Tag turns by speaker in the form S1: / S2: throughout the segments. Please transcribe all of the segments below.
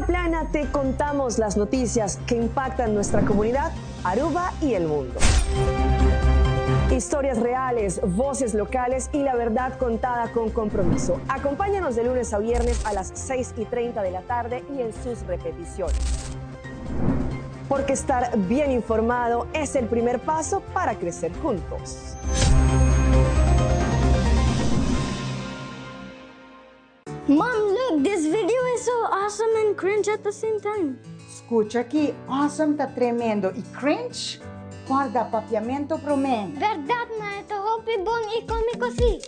S1: Primera Plana te contamos las noticias que impactan nuestra comunidad, Aruba y el mundo. Historias reales, voces locales y la verdad contada con compromiso. Acompáñanos de lunes a viernes a las 6 y 30 de la tarde y en sus repeticiones. Porque estar bien informado es el primer paso para crecer juntos.
S2: Mom, look, this video is so awesome and cringe at the same time.
S3: Scucha aki, awesome ta tremendo y cringe? Corda papiamento prome.
S2: Berdad, ma, e ta hopi bon y comico si.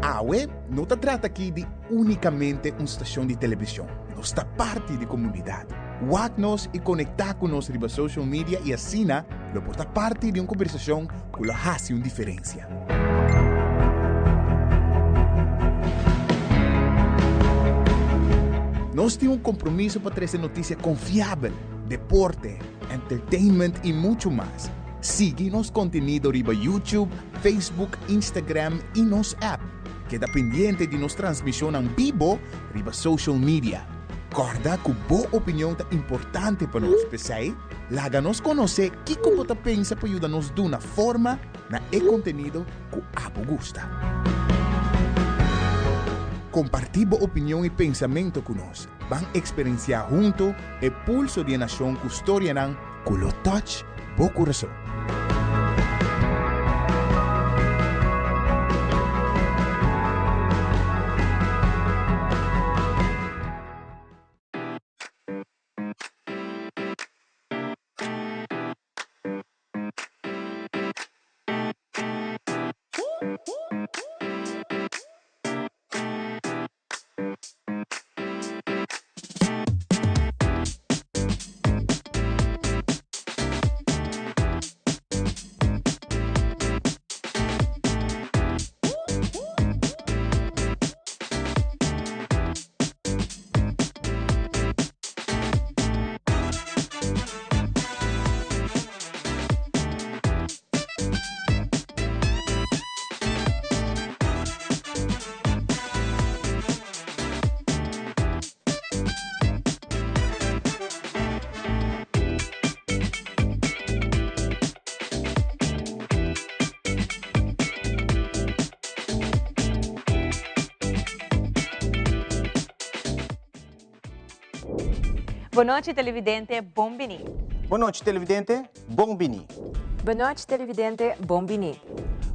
S4: Awe no ta trata aki di unicamente un stacion di television, nos ta parti di comunidad. Wak nos y conecta cu nos riba social media y asina lo por ta parti di un conversacion cu lo haci un diferencia. Nos tin un compromiso pa trece noticia confiabel, deporte, entertainment y mucho mas. Sigui nos contenido riba YouTube, Facebook, Instagram y nos app. Keda pendiente di nos transmisionnan bibo riba social media. Corda cu bo opinion ta importante pa nos, p'esey laga nos conoce kico bo ta pensa pa yuda nos duna forma na e contenido cu abo gusta. Comparti bo opinion y pensamento cu nos. Ban experiencia hunto e pulso di e nacion cu storianan cu lo touch bo curason.
S5: Bon nochi televidente, bon bini.
S6: Bon nochi televidente, bon bini.
S5: Bon nochi televidente, bon bini.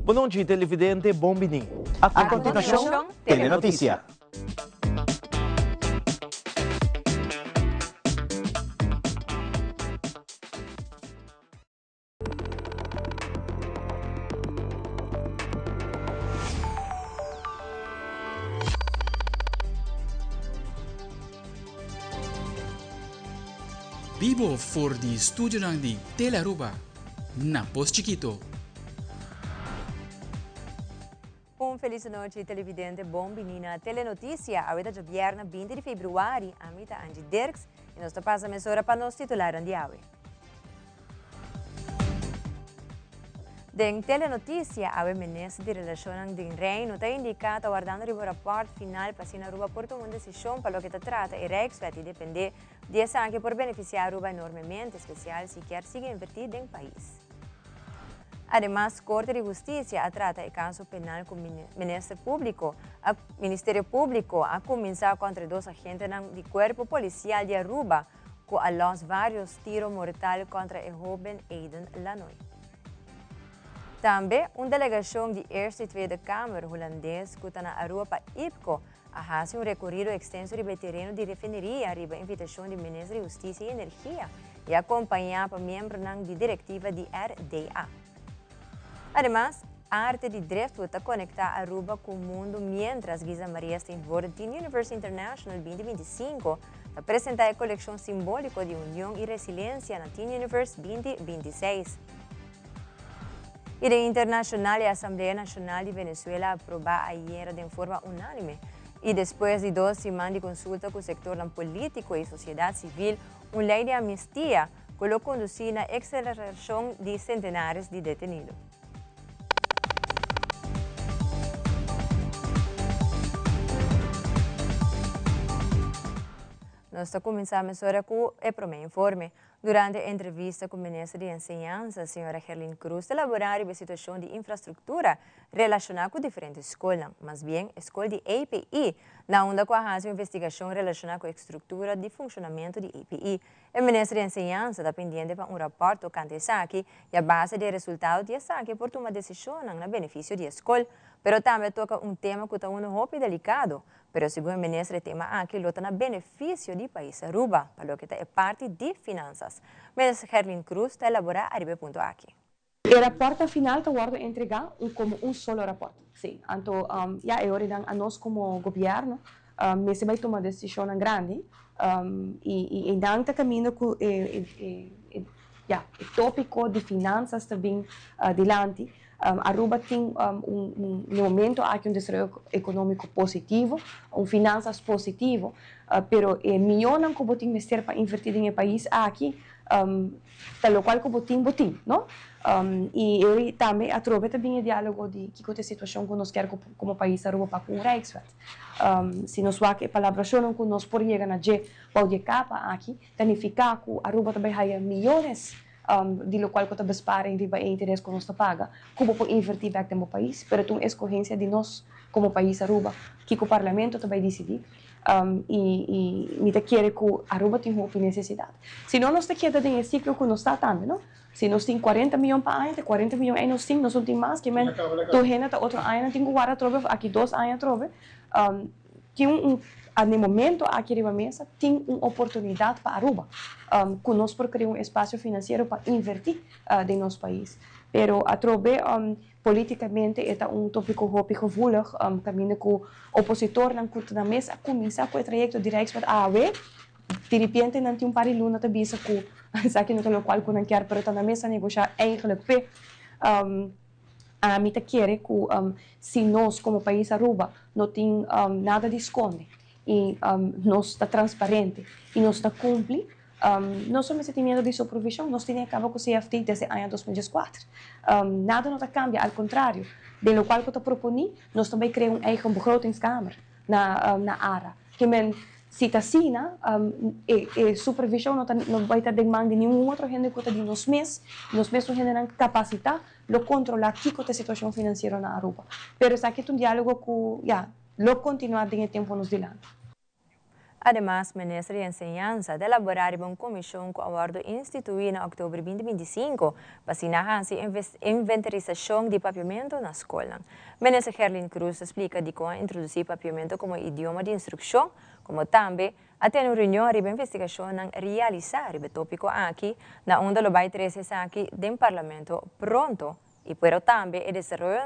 S7: Bon nochi televidente, bon bini.
S6: A continuacion, Telenoticia.
S8: Bibo for di studionan di Telearuba na Pos Chikito.
S5: Un felis nochi televidente, bon bini na Telenoticia. Awe ta djobierna 20 di februari. Ami ta Angie Dirks y nos ta pasa mesora pa nos titularnan di awe. Den Telenoticia awe Minister di Relacionnan den Reino ta indica ta wardando riba un rapport final pa asina Aruba por tuma un decision pa loke ta trata e Rijkswet y depende di esaki por beneficia Aruba enormemente, especial si kier sigui inverti den pais. Ademas Corte di Husticia a trata e caso penal cu Minister Publico a Ministerio Publico a cuminsa contra e dos agentenan di Cuerpo Policial di Aruba cu a los varios tiro mortal contra e hoben Aiden Lanoy. Tambe un delegacion di Eerste y Tweede Kamer Hulandes cu ta na Aruba pa IPCO a haci un recorido extenso riba e tereno di refineria riba invitacion di Minister di Husticia y Energia y acompaña pa miembronan di directiva di RDA. Ademas, arte di driftwood ta conecta Aruba cu mundo mientras Giza Maria Steenvoorden Teen Universe International 2025 ta presenta e coleccion simbolico di union y resiliencia na Teen Universe 2026. Y den internacional e Asamblea Nacional di Venezuela a aproba ayera den forma unanime y despues di dos siman di consulta cu sectornan politico y sociedad civil un ley di amnistia cu lo conduci na exceleracion di centenares di detenido. Nos ta cuminsa awor cu e prome informe. Durante e entrevista cu minister di Enseñansa, señora Gerlien Croes, a elabora e situacion di infrastructura relaciona cu diferente scol, mas bien, scol di EPI, na unda cu a investigacion relaciona cu e structura di funcionamento di EPI. E minister di Enseñansa ta pendiente pa un rapport tocante esaki y a base di resultado di esaki por tuma decision na beneficio di scol, pero tambe a toca un tema cu ta un hopi delicado. Pero segun e minister, e tema aki lo ta na beneficio di pais Aruba, pa loke ta e parti di finanzas. Minister Gerlien Croes ta elabora e punto aki.
S9: E rapport final ta wordo entrega como un solo rapport. Si. Anto, ja, e ora nos como gobierno, mester bay tuma decision grandi y dan ta caminda cu e, ja, e topico di finanzas tambe dilanti. Aruba tin un momento aki un desaroyo economico positivo, un finanzas positivo, pero miyon cu tin mester pa inverti den e pais aki, tal locual cu bo tin, bo tin, no? Y tambe atrobe tambe e dialogo di kico ta e situacion cu nos kier como pais Aruba pa cu Rijkswet. Si nos wak e palabracion cu nos por yega na dje pa di capa aki, significa cu Aruba tambe haya miyones di locual cu ta besparing riba e interes cu nos ta paga, cu por inverti back den pais, pero ta un escogencia di nos como pais Aruba, cu e parlamento tambe dicidi. Y mi ta kere cu Aruba tin un necesidad. Si no, nos ta keda den e ciclo cu nos ta tambe, no? Si nos tin 40 miyon pa aña, 40 miyon ey nos tin, nos no tin mas, kiermen tur hende ta otro aña tin cu warda trobe, aki 2 aña trobe. Tin un na momento aki riba mesa, tin un oportunidad pa Aruba, cu nos por crea un espacio financiero pa inverti den nos pais. Pero atrobe politicamente e un topico hopi gevoelig, caminda cu opositornan cu na mesa cuminsa cu e trayecto di Rijkswet AW, di repente nan tin un par di luna ta bisa cu esaki no ta locual cu nan kier, pero ta na mesa negocia eigenlijk pe. Ami ta kere cu si nos como pais Aruba no tin nada di sconde y nos ta transparente y nos ta cumpli, no solamente tin miedo di supervision, nos tin caba cu CFT desde aña 2004. Nada no ta cambia, al contrario, di locual cu ta propone, nos tambe a crea un eigen begrotingskamer na ARA. Kiermen, si ta asina, e supervision no bay ta den man di ningun otro hende cu di nos mes, nos mes hende capacita, lo controla kico ta e situacion financiero na Aruba. Pero esaki ta un dialogo cu, ja, lo continua den tempo nos dilanti.
S5: Ademas, Minister di Enseñansa a elabora un comision cu a wordo institui na october 2025 pa asina inventarisacion di papiamento na scol. Minister Gerlien Croes a splica di con a introduci papiamento como idioma di instruccion, como tambe a tene un reunion di investigacion realisa e topico aki, na unda lo bay trece aki den parlamento pronto y pero tambe e desaroyo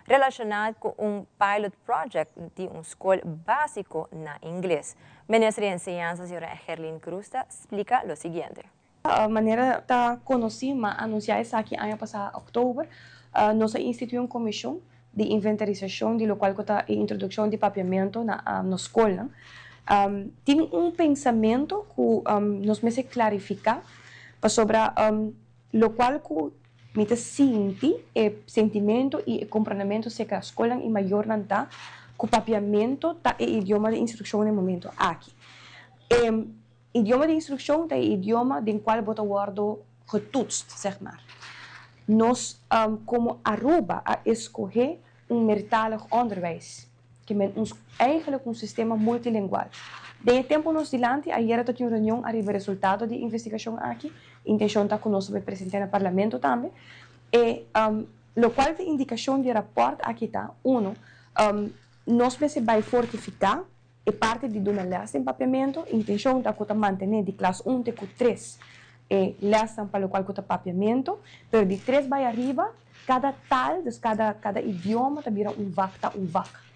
S5: relaciona cu un pilot project di un scol basico na Ingles. Minister di Enseñansa, señora Gerlien Croes, ta splica lo siguiente.
S9: E manera ta conoci, m'a anuncia esaki aña pasa october, nos a institui un comision di inventarisacion di locual ta e introduccion di papiamento na scol. Tin un pensamento cu nos mester clarifica sobre locual cu mi ta sinti e sentimento y comprendimento cu e scol y mayornan ta cu papiamento ta e idioma di instruccion na e momento aki. Idioma di instruccion ta e idioma den cual bo ta wordo getoetst, zeg maar. Nos, como Aruba, a escoge un meertalig onderwijs, kiermen ons eigenlijk un sistema multilingual. Den tempo nos dilanti, ayera tabatin un reunion ariba resultado di investigacion aki, intencion ta cu nos bay presenta na parlamento tambe. Y locual ta indicacion di rapport aki ta, uno, nos mester bay fortifica e parti di duna les den papiamento, intencion ta cu ta mantene di klas 1 te 3 e les pa locual cu ta papiamento, pero di 3 bay ariba, cada taal, dus cada idioma ta bira un vak, ta un vak.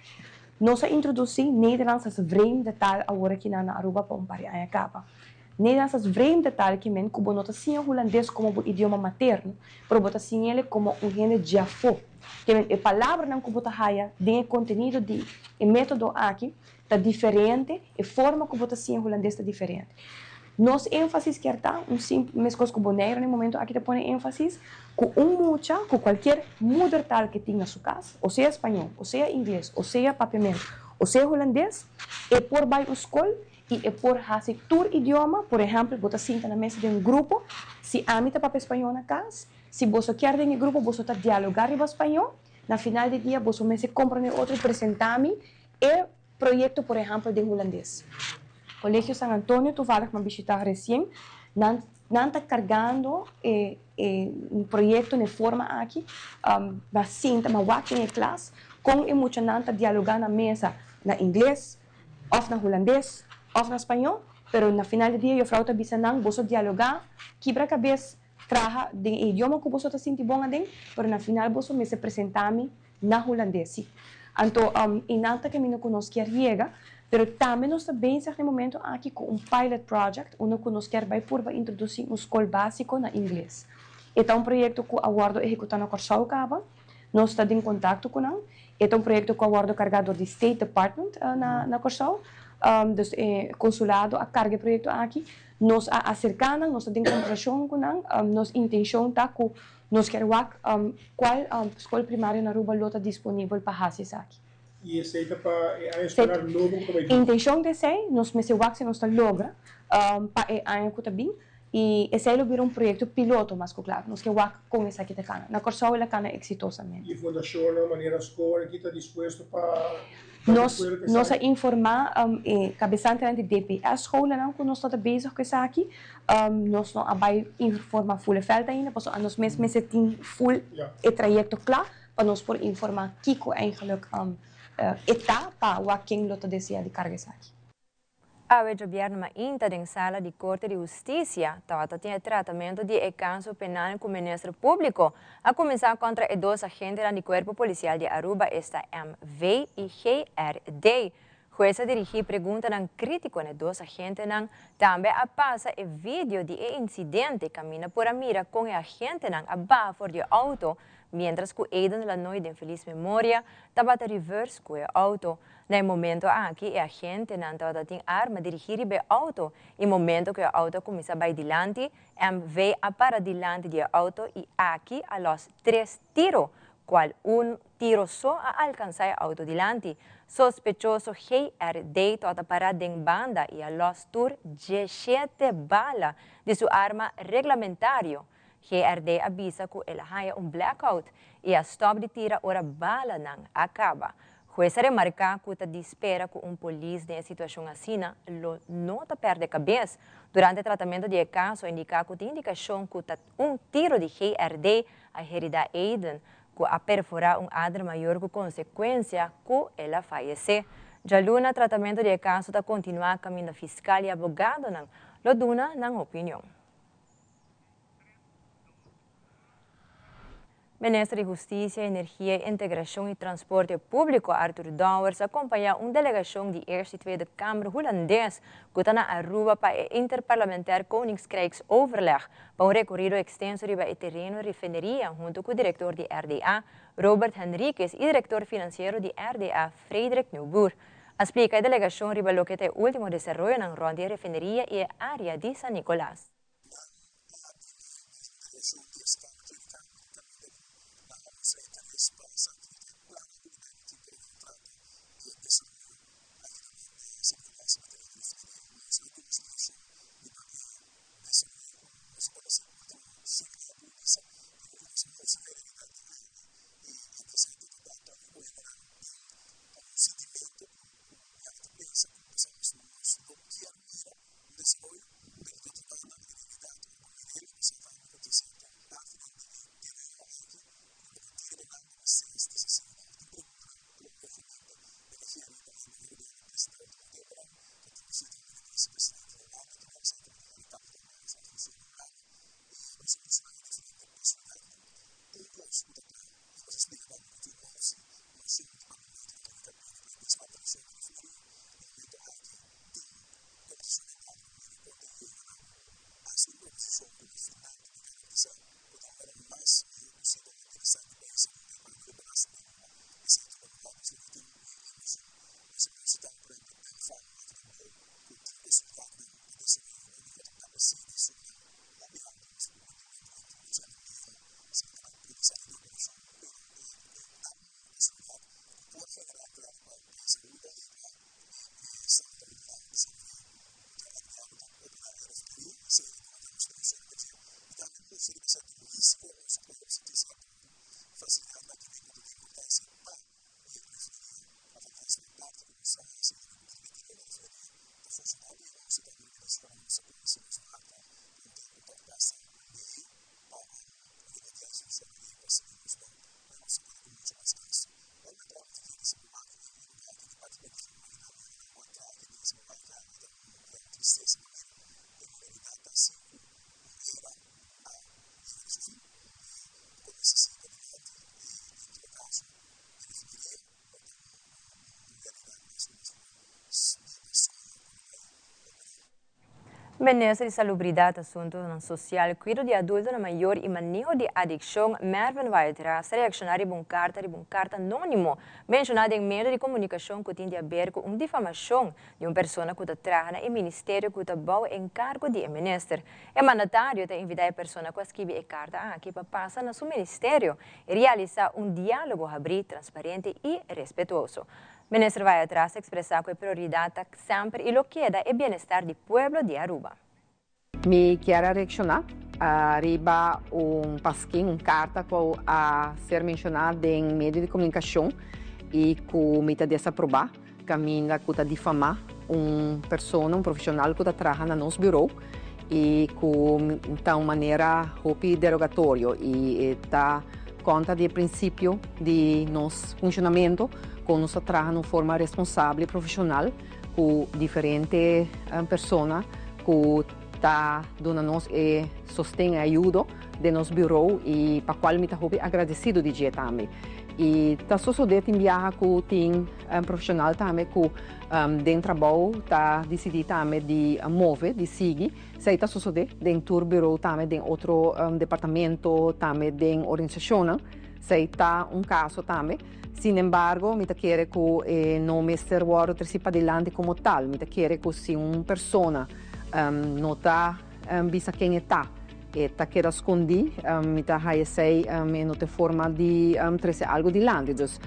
S9: Nos a introduci Nederlands als vreemde taal awor aki na Aruba pa un par di aña caba. Nederlands als vreemde taal kiermen cu bo no ta siña Hulandes como idioma materno, pero bo ta siña como un hende di afo. Kiermen e palabranan cu bo ta haya den contenido di e metodo aki ta diferente, e forma cu bo ta siña Hulandes ta diferente. Nos enfasis kier ta un simpel mescos cu Bonaire na e momento aki ta pone enfasis cu un mucha, cu cualkier moedertaal cu tin na su cas, o sea spaño, o sea ingles, o sea papiamento, o sea hulandes, e por bay scol. I e por hasi tur idioma, por ehèmpel, bo ta sinta na mesa den un grupo, si ami ta papia spañó na kas, si boso kier den e grupo boso ta dialogá riba spañó, na final di dia boso mester komprondé otro i presentá mi e proyekto por ehèmpel den hulandes. Kolegio San Antonio toevallig mi a bishitá resien, nan nan ta kargando e e proyekto na e forma aki, mi a sinta mi a wak den e klas kon e muchanan ta dialogá na mesa na ingles, òf na hulandes òf na spañó, pero na final di dia juffrouw ta bisa nan, boso dialogá, kibra kabes, traha den e idioma ku boso ta sinti bon aden, pero na final boso mester presentá mi na hulandes, sí. Anto, i nan ta kaminda ku nos kier yega, pero tambe nos ta bezig na e momento aki ku un pilot project unda ku nos kier bai purba introdusí un skol básiko na ingles. E ta un proyekto ku a wòrdu ehekutá na Kòrsou kaba. Nos ta den kontakto ku nan. E ta un proyekto ku a wòrdu kargá dor di State Department na Kòrsou. Dus e konsulado a karga e proyekto aki. Nos a aserká nan, nos ta den kombersashon ku nan. Nos intenshon ta ku nos kier wak kual skol primario na Aruba lo ta disponibel pa hasi esaki.
S10: I esei ta pa e aña eskolar nobo ku ta bai bin?
S9: Intenshon ta esei, nos mester wak si nos ta logra pa e aña ku ta bin. I esei lo bira un proyekto piloto mas ku klaru. Nos ke wak kon esaki ta kana. Na Kòrsou el a kana eksitosamente.
S10: I fundashonnan manera SCOA aki ta dispuesto pa
S9: Nos nos a informá e kabesantenan di DPS skolanan ku nos ta bezig ku esaki. Nos no a bai informá ful e vèlt ainda pasobra anos mes mester tin ful e trayekto kla pa nos por informá kiko eigenlijk e ta pa wak ken lo ta deseá di karga esaki.
S5: Awe djobièrnè mainta den sala di Korte di Hustisia tabata tin e tratamentu di e kaso penal ku Minister Públiko a kuminsá kontra e dos agentenan di Kuerpo Polisial di Aruba esta MV i GRD. Hues a dirigí preguntanan krítiko na e dos agentenan, tambe a pasa e video di e insidente kaminda por a mira kon e agentenan a baha for di e outo miéntras ku Aiden Lanoy den felis memoria tabata reverse ku e outo. Na e momento aki e agentenan tabata tin arma dirigí riba e outo i momento ku e outo a kuminsá bai dilanti, MV a para dilanti di e outo i aki a lòs tres tiro, kual un tiro so a alkansá e outo dilanti. Sospechoso GRD tabata pará den banda i a lòs tur dieshete bala di su arma reglamentario. GRD a bisa ku el a haña un blackout i a stòp di tira ora balanan a kaba. Hues a remarká ku ta di spera ku un polis den e situashon asina lo no ta pèrdè kabes. Durante tratamentu di e kaso a indiká ku tin indikashon ku ta un tiro di GRD a heridá Aiden, ku a perforá un ader mayor ku konsekuensia ku el a fayesé. Djaluna tratamentu di e kaso ta kontinuá kaminda fiskal i abogadonan lo duna nan opinion. Minister di Hustisia, Energia, Integrashon i Transporte Públiko Arthur Dowers a kompañá un delegashon di Eerste i Tweede Kamer Hulandes ku ta na Aruba pa e Interparlamentair Koningskrijksoverleg pa un rekorido ekstenso riba e tereno refineria huntu ku direktor di RDA, Robert Henriquez i direktor finansiero di RDA, Frederik Nieuwboer. A splika e delegashon riba loke ta e último desaroyonan rònt di e refineria i e área di San Nicolas. Minister di Salubridad, Asuntonan Social, Cuido di Adultonan Mayor y Maneho di Adiccion, Mervin Wyatt-Ras, ta reacciona riba un carta riba un carta anonimo menciona den medio di comunicacion cu tin di haber cu un difamacion di un persona cu ta traha na e ministerio cu ta bou encargo di e minister. E mandatario ta invita e persona cu a skibi e carta aki pa pasa na su ministerio y realisa un dialogo habri, transparente y respetuoso. Minister Wyatt-Ras a expresa cu e prioridad ta semper y lo keda e bienestar di pueblo di Aruba.
S11: Mi kier a reacciona riba un paskin, un carta cu a ser menciona den medio di comunicacion y cu mi ta desaproba, caminda cu ta difama un persona, un profesional cu ta traha na nos bureau y cu ta un manera hopi derogatorio y ta contra di e principio di nos funcionamento con nos ta traha na un forma responsabel y profesional cu diferente persona cu ta duna nos e sosten y ayudo den nos bureau y pa cual mi ta hopi agradecido di dje tambe. Y ta sosode tin biaha cu tin profesional tambe cu den trabou ta dicidi tambe di move, di sigui. Esey ta sosode den tur bureau tambe, den otro departamento tambe, den organisacionnan. Esey ta un caso tambe. Sin embargo, mi ta kere cu e no mester wordo treci padilanti como tal. Mi ta kere cu si un persona no ta bisa ken e ta, e ta keda scondi, mi ta haya esey e no ta e forma di trece algo dilanti. Dus,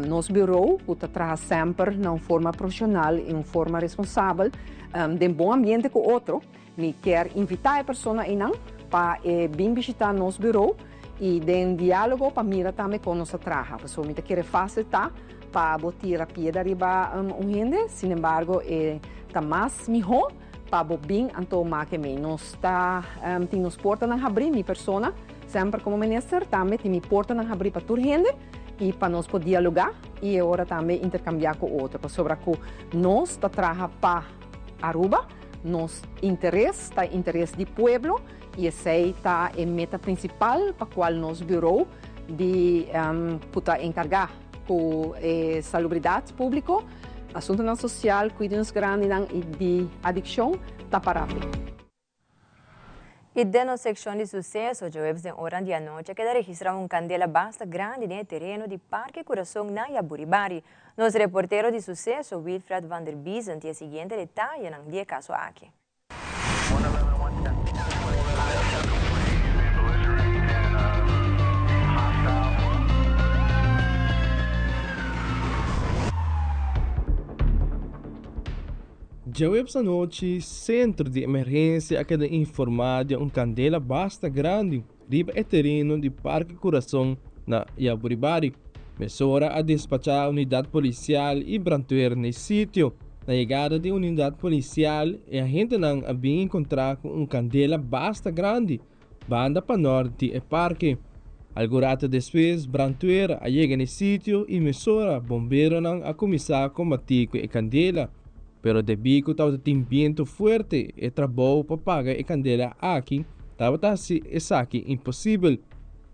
S11: nos bureau cu ta traha semper na un forma profesional y un forma responsabel, den bon ambiente cu otro, Mi kier invita e persona einan pa e bin bishita nos bureau y den dialogo pa mira tambe con nos ta traha. Pasobra mi ta kere facil ta pa bo tira piedra riba un hende, sin embargo e ta mas miho pa bo bin anto make mee. Nos ta tin nos portanan habri, mi persona semper como minister tambe tin mi portanan habri pa tur hende y pa nos por dialoga y e ora tambe intercambia cu otro. Pasobra cu nos ta traha pa Aruba. Nos interes ta interes di pueblo y esey ta e meta principal pa cual nos bureau di cu ta encarga cu e salubridad publico, asuntonan social, cuido di nos grandinan y di adiccion ta para pe.
S5: Y den nos seccion di suceso, djaweps den oran di anochi a keda registra un candela basta grandi den e tereno di Parke Curason na Yaburibari. Nos reportero di suceso, Wilfred van der Biezen, tin e siguiente detayenan di e caso aki.
S12: Djaweps anochi, sentro di emergensia a keda informá di un kandela basta grandi riba e tereno di Parke Kurason na Yaburibari. Mesora a despachá unidat polisial i brantwer na e sitio. Na yegada di unidat polisial, e agentenan a bin enkontrá ku un kandela basta grandi banda panòrt di e parke. Algun rato despues, brantwer a yega na e sitio i mesora bomberonan a kuminsá kombatí ku e kandela. Pero debí ku tabata tin bientu fuerte, e trabou pa paga e kandela aki tabata hasi esaki imposibel.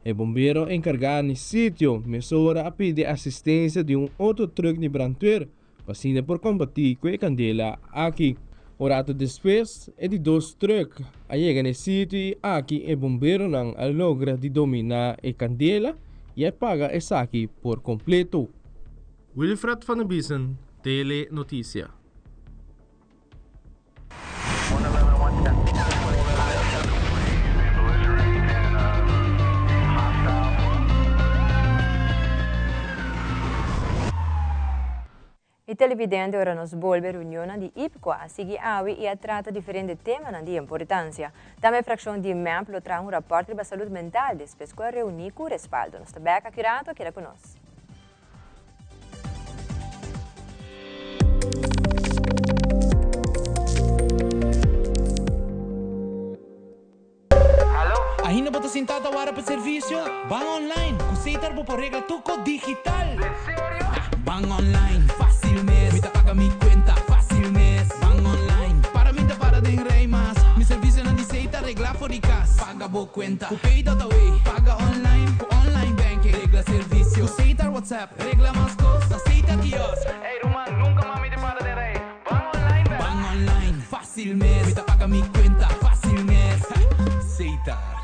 S12: E bombero enkargá na e sitio mesora a pidi asistensia di un otro trùk di brantwer pa asina por kombatí ku e kandela aki. Un ratu despues, e di dos trùk a yega na e sitio i aki e bomberonan a logra di dominá e kandela i a paga esaki por kompleto. Wilfred van der Biesen, Tele Noticia.
S5: Mi televidente ora nos bolbe reunionnan di IPCO a sigui awe y a trata diferente temanan di importancia. Tambe fraccion di mep lo traha un rapport riba salud mental despues cu a reuni cu Respaldo. Nos ta bek aki rato, keda cu nos.
S8: Ainda bo ta sintá ta wara pa servisio? Ban online! Ku Setar bo por regla tur kos digital! Ban online, fásil mes! Mi ta paga mi kuenta, fásil mes! Ban online, para mi ta para den rei mas! Mi servisionan di Setar regla for di kas! Paga bo kuenta ku Pay.awe! Paga online ku online banking! Regla servisio ku Setar WhatsApp! Regla mas kos na Setar kiosk! Ey ruman, nunka mas mi ta para den rei! Ban online bèk! Ban online, fásil mes! Mi ta paga mi kuenta, fásil mes! Setar.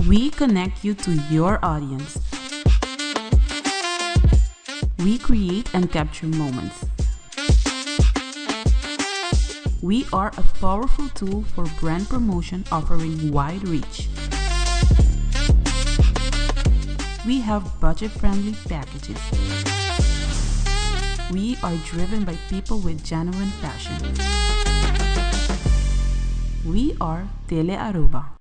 S13: We connect you to your audience. We create and capture moments. We are a powerful tool for brand promotion offering wide reach. We have budget friendly packages. We are driven by people with genuine passion. We are Tele Aruba.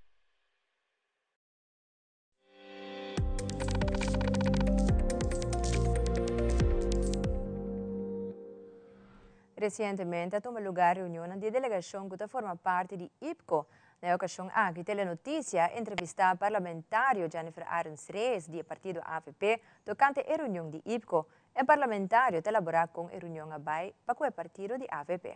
S5: Resientemente a tuma lugar reunionnan di e delegashon ku ta forma parti di IPCO. Na e okashon aki Telenoticia a entrevistá parlamentario Jennifer Arends Reyes di e partido avp tokante e reunion di IPCO. E parlamentario ta elaborá kon e reunion a bai pa ku e partido di avp.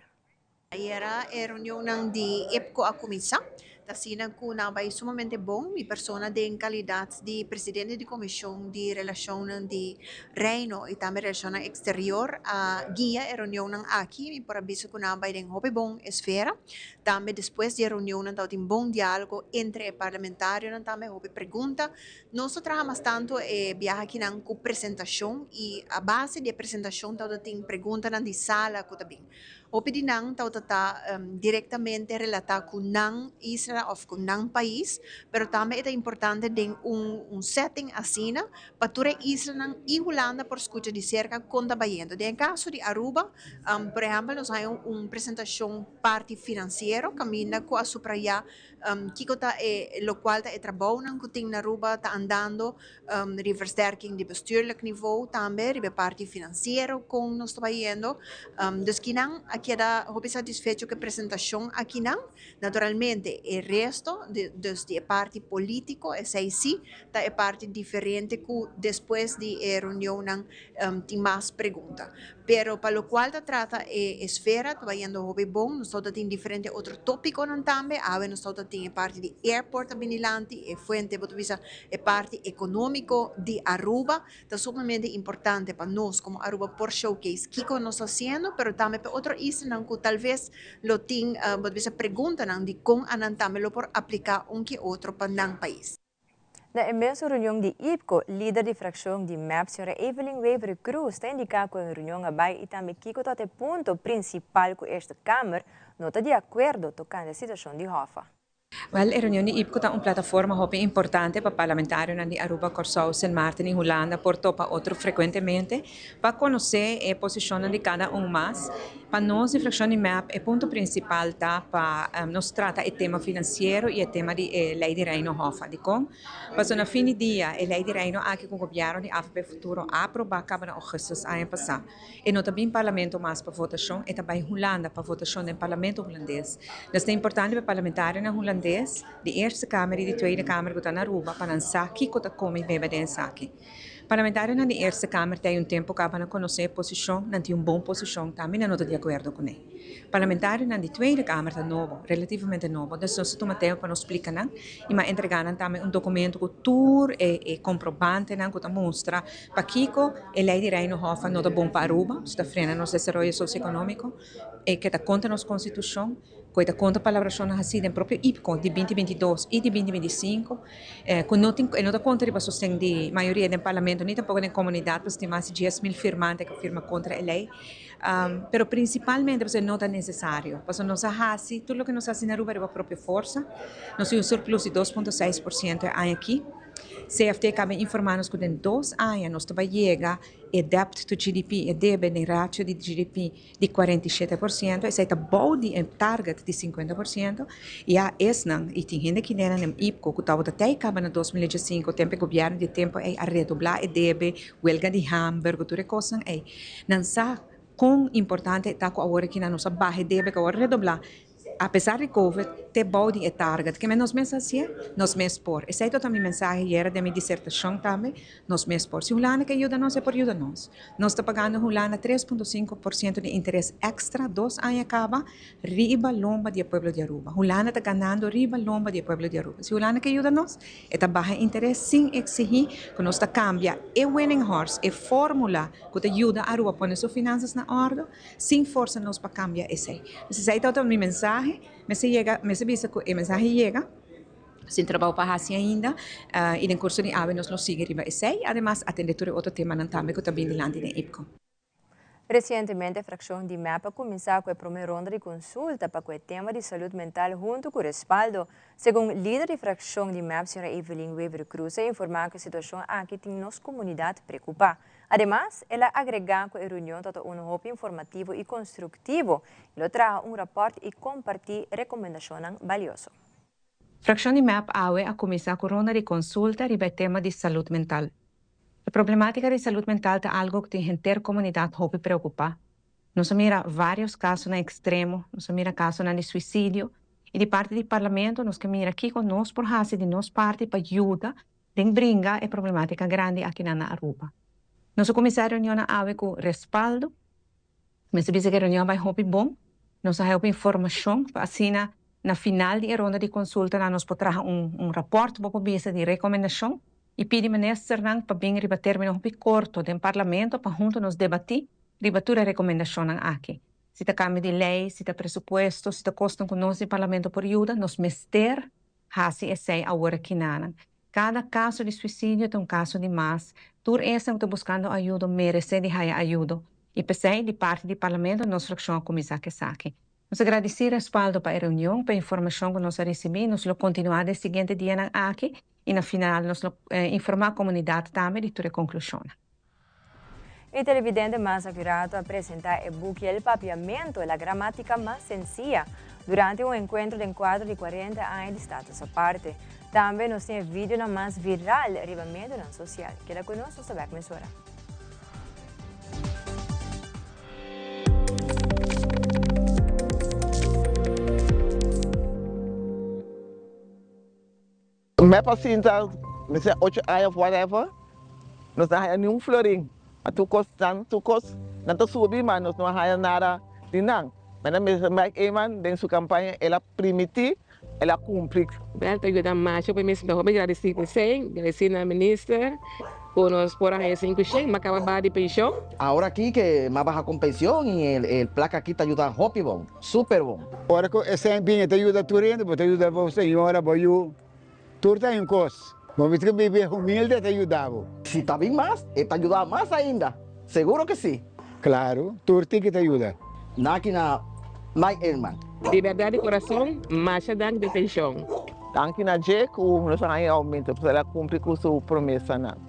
S14: Ayera e reunionnan di IPCO a cuminsa. Ta asina cu nan a bay sumamente bon. Mi persona den calidad di presidente di comision di relacionnan di Reino y tambe relacionnan exterior a guia e reunionnan aki. Mi por a bisa cu nan a bay den hopi bon esfera. Tambe despues di e reunionnan tabatin bon dialogo entre e parlamentarionan tambe, hopi pregunta. Nos ta traha mas tanto e biaha akinan cu presentacion y a base di e presentacion tabatin preguntanan di sala cu ta bin. Hopi di nan tabata ta direktamente relatá ku nan isla òf ku nan pais, pero tambe e ta importante den un un setting asina pa tur e islanan i Hulanda por skucha di serka kon ta bayendo. Den e kaso di Aruba, por ehèmpel nos haña un presentashon parti finansiero kaminda ku a suprayá Kiko ta e lokual ta e trabounan ku tin na Aruba ta andando riba versterking di bestuurlijk niveau tambe riba e parti finansiero kon nos ta bayendo. Dus kinan a keda hopi satisfecho ku e presentashon akinan. Naturalmente e resto dus di e parti politico esei si ta e parti diferente ku despues di e reunionnan tin mas pregunta. Pero pa locual ta trata e esfera ta bayendo hopi bon, nos tabata tin diferente otro topiconan tambe, awe nos tabata tin e parti di airport ta bini dilanti, e fuente bo ta bisa e parti economico di Aruba, ta sumamente importante pa nos como Aruba por showcase kico nos ta haciendo, pero tambe pa e otro islanan cu talves lo tin bo ta bisa preguntanan di con anan tambe lo por aplica un ke otro pa nan pais.
S5: Na e mesun reunion di IPCO, lider di frakshon di mep, señora Evelyn Wever-Croes ta indiká ku e reunion a bai i tambe kiko ta e punto prinsipal ku Eerste Kamer no ta di akuerdo tokante e situashon di Hoffa.
S15: Wèl, e reunion di IPCO ta un plataforma hopi importante pa parlamentarionan di Aruba, Kòrsou, Sint Maarten i Hulanda por topa otro frekuentemente pa konosé e posishonnan di kada un mas. Pa nos di frakshon di mep e punto prinsipal ta pa nos trata e tema finansiero i e tema di e lei di Reino Hoffa. Dikon? Pasobra na fin di dia e lei di Reino aki ku gobièrnu di avp Futuro a aprobá kaba na ougùstùs aña pasá. E no ta bin parlamento mas pa votashon, e ta bai Hulanda pa votashon den parlamento hulandes. Nos ta importante pa e parlamentarionan hulandes di Eerste Kamer i di Tweede Kamer ku ta na Aruba pa nan sa kiko ta kome i bebe den esaki. Parlamentarionan di Eerste Kamer ta ei un tempu kaba na konosé e posishon, nan tin un bon posishon, tambe nan no ta di akuerdo kuné. Parlamentarionan di Tweede Kamer ta nobo, relativamente nobo, dus nos ta tuma tempu pa nos splika nan i mas entregá nan tambe un dokumento ku tur e komprobantenan ku ta mustra pakiko e lei di Reino Hoffa no ta bon pa Aruba, su ta frena nos desaroyo sosioekonómiko, e ke ta kontra nos konstitushon. Ku e ta konta palabrashonnan hasí den propio IPCO di binti 22 i di binti 25, ku no tin, e no ta konta riba sosten di mayoria den parlamento ni tampoko den komunidat, pasobra tin mas di 10,000 firmante ku a firma kontra e lei. Pero prinsipalmente pasobra e no ta nesesario, pasobra nos a hasi tur loke nos a hasi na Aruba riba propio forsa. Nos tin un surplus di 2.6% e aña aki. CFT kaba informá nos ku den dos aña nos ta bai yega e debt to GDP, e debe den ratio di GDP, di 47%, esei ta bou di e target di 50%, ya esnan, i tin hende kinenan den IPCO ku tabata tei kaba na 2015, tempu e gobièrnu di e tempu ei a redoblá e debe, welga di hamber ku tur e kosnan ei. Nan sa kon importante e ta ku awor aki nan nos a baha e debe ku awor a redoblá. Apesar di covid, te bou di e target. Keme nos mes hacié, nos mes por. Esei ta mi mensahe ayera den mi disertacion tambe, nos mes por. Si Hulanda ke yuda nos, e por yuda nos. Nos ta pagando Hulanda 3.5% di interes extra dos aña caba riba lomba di e pueblo di Aruba. Hulanda ta ganando riba lomba di e pueblo di Aruba. Si Hulanda ke yuda nos, e ta baha interes sin exigi cu nos ta cambia e winning horse, e formula cu ta yuda Aruba pone su finanzas na ordo. Sin forsa nos pa cambia esey. Pues esey tabata mi mensahe. Mester yega, mester bisa cu e mensahe yega. Sin trabao pa haci ainda y den curso di awe nos lo sigui riba esey. Ademas atende tur e otro temanan tambe cu ta bin dilanti den IPCO.
S5: Recientemente fraccion di mep a cuminsa cu e prome ronda di consulta pa cu e tema di salud mental hunto cu respaldo. Segun lider di fraccion di mep, Sra. Evelyn Wever-Croes a informa cu e situacion aki tin nos comunidad preocupa. Ademas, el a agregá ku e reunion ta ta unu hopi informativo i konstruktivo i lo traha un rapòrt i kompartí rekomendashonnan balioso.
S15: Frakshon di mep awe a kuminsá ku ronda di konsulta riba e tema di salud mental. E problemátika di salud mental ta algu ku tin henter komunidat hopi preokupá. Nos a mira vários kasonan ekstremo, nos a mira kasonan di suisidio i di parti di Parlamento nos ke mira kiko nos por hasi di nos parti pa yuda Den bringa e problematica grandi akinan na Aruba. Nos a cuminsa e reunionnan awe cu respaldo. Mester bisa cu e reunion a bay hopi bon. Nos a haya hopi informacion pa asina na final di e ronda di consultanan nos por traha un un rapport bo por bisa di recomendacion y pidi ministernan pa bin riba termino hopi corto den Parlamento pa hunto nos debati riba tur e recomendacionnan aki. Si ta cambio di ley, si ta presupuesto, si ta cosnan cu nos di Parlamento por yuda, nos mester Hasi esei awor aki nanan. Kada kaso di suisidio ta un kaso di mas. Tur esnan ku ta buskando ayudo meresé di haya ayudo. I p'esei, di parti di Parlamento nos frakshon a kuminsá ku esaki. Nos a gradisí respaldo pa e reunion, pa e informashon ku nos a risibí. Nos lo kontinuá den siguiente dianan aki i na final nos lo informá komunidat tambe di tur e konklushonnan.
S5: E televidente mas acurato a presenta e buki El Papiamento, la gramática más sencilla, durante un encuentro den cuadro di 40 aña di Status Aparte. Tambe nos tin e videonan mas viral riba medionan social. Keda cu nos, nos ta bek mesora.
S16: Mep a sinta mester ocho aña of whatever, nos no a haya ni un florin. A tur cos nan tur cos nan ta subi ma nos no a haya nada di nan. Menen mester Mike Eman den su campaña el a primiti, el a cumpli.
S17: Bel ta yuda masha pa mi sinta hopi gradeci cu esey, gradeci na minister cu nos por a haya 500, m'a caba baha di pension.
S6: Ahora aki ke m'a baha con pension y el placa aki ta yuda hopi bon, super bon.
S18: Ora ku esei bini ta yuda tur hende, bo ta yuda bo señora, bo yu, tur ta un kos. Bo mester bibi humilde ta yuda bo.
S6: Si ta bin mas, e ta yuda mas ainda, seguro ke si.
S18: Klaru, tur tiki ta yuda.
S6: Naki na Mike Eman.
S17: Di berdad di corazon, masha dank di pension.
S16: Danki na dje ku nos a haña e oumento, pasobra el a kumpli ku su promesanan.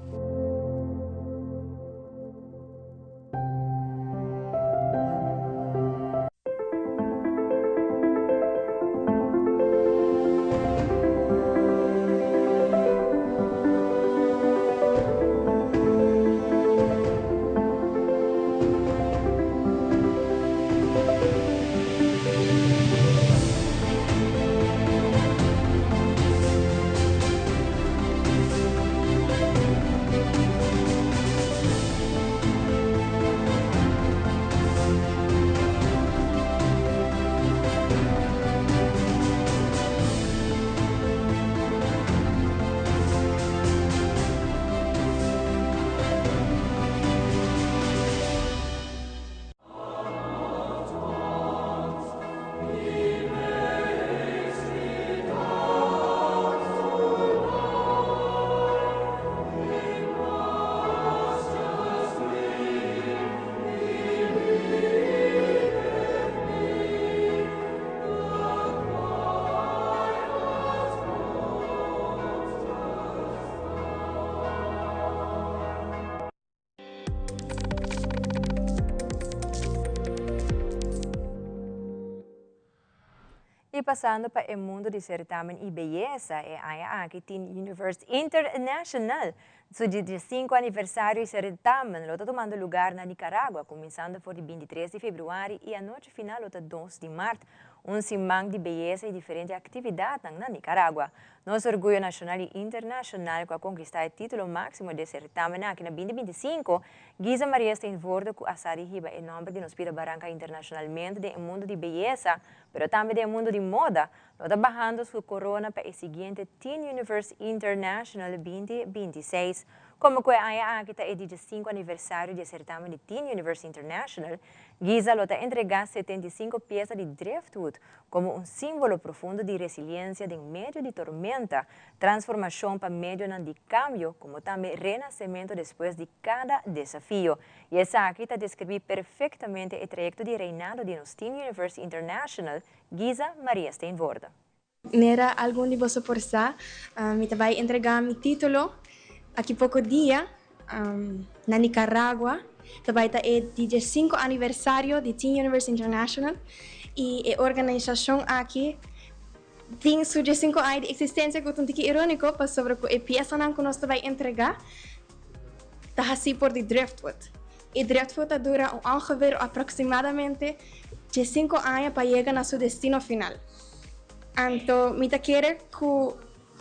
S5: Y pasando pa e mundo di certamen y beyesa, e aña aki Teen Universe International su di diescinco aniversario y certamen lo ta tumando lugar na Nicaragua, cuminsando for di bintitres di februari y anochi final lo ta dos di mart, un siman di beyesa y diferente actividadnan na Nicaragua. Nos orguyo nashonal i internashonal ku a konkistá e título máksimo di e sertamen aki na binti 25, Giza Maria Steenvoorde ku a sa di hiba e nòmber di nos pida baranka internashonalmente den e mundu di beyesa, pero tambe den e mundu di moda, lo ta bahando su korona pa e siguiente Teen Universe International 2026. Komo ku e aña aki ta e diesinku aniversario di e sertamen di Teen Universe International, Giza lo ta entregá 75 piesa di driftwood komo un símbolo profundo di resiliensia den medio di tormenta, transformashon pa medionan di kambio komo tambe renasementu despues di kada desafio. I esaki ta deskribí perfektamente e trayekto di reinado di nos Teen Universe International, Giza Maria Steenvoorde.
S19: Manera algun di boso por sa, mi ta bai entregá mi título aki poko dia na Nicaragua. Ta bai ta e di diesinco aniversario di Teen Universe International i e organisashon aki tin su diesinco aña di eksistensia ku ta un tiki iróniko pasobra ku e piesanan ku nos ta bai entregá ta hasí por di driftwood. E driftwood ta dura un ongeveer aproksimadamente diesinco aña pa yega na su destino final. Anto mi ta kere ku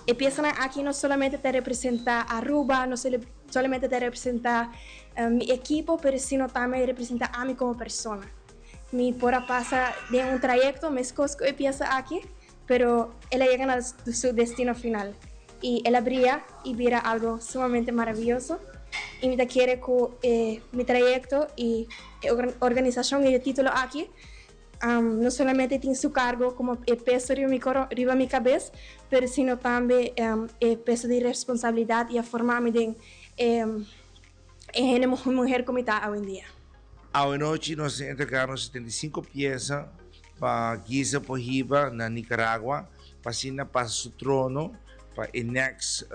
S19: e piesanan aki no solamente ta representá Aruba, no solamente ta representá mi ekipo, pero sino tambe representá ami komo persona. Mi por a pasa den un trayekto meskos ku e piesa aki, pero el a yega na su destino final i el a bria i bira algo sumamente maraviyoso. I mi ta kere ku e mi trayekto i e organisashon i e título aki No solamente tin su cargo como e peso riba mi coro, riba mi cabes, pero sino tambe e peso di responsabilidad y a forma mi den e e hende muher cu mi ta awendia.
S20: Awenochi nos a entrega nos 75 piesa pa Giza por hiba na Nicaragua pa asina pasa su trono pa e next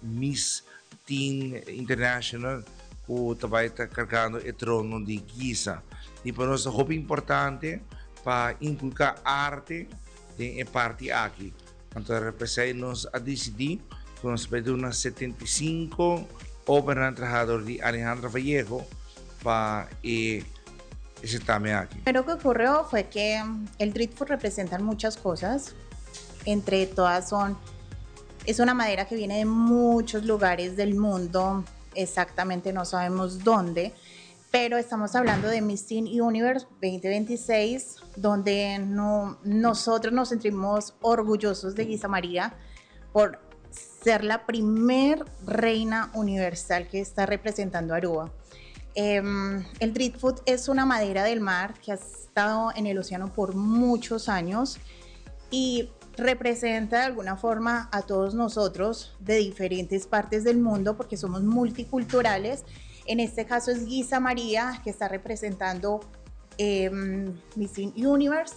S20: Miss Teen International ku ta bai ta kargando e trono di Giza. I pa nos ta hopi importante pa inkulká arte den e parti aki. Anto p'esei nos a disidí ku nos ta bai duna 75 obranan trahá dor di Alejandra Vallejo pa e certamen aki.
S21: Lo primero que ocurrió fue que el driftwood representa muchas cosas, entre todas son Es una madera que viene de muchos lugares del mundo, exactamente no sabemos dónde, pero estamos hablando de Miss Teen Universe 2026, donde no, nosotros nos sentimos orgullosos de Guisa María por ser la primer reina universal que está representando Aruba. Em, el driftwood es una madera del mar que ha estado en el océano por muchos años y representa de alguna forma a todos nosotros de diferentes partes del mundo porque somos multiculturales. En este caso es Guisa María que está representando eh, Miss Universe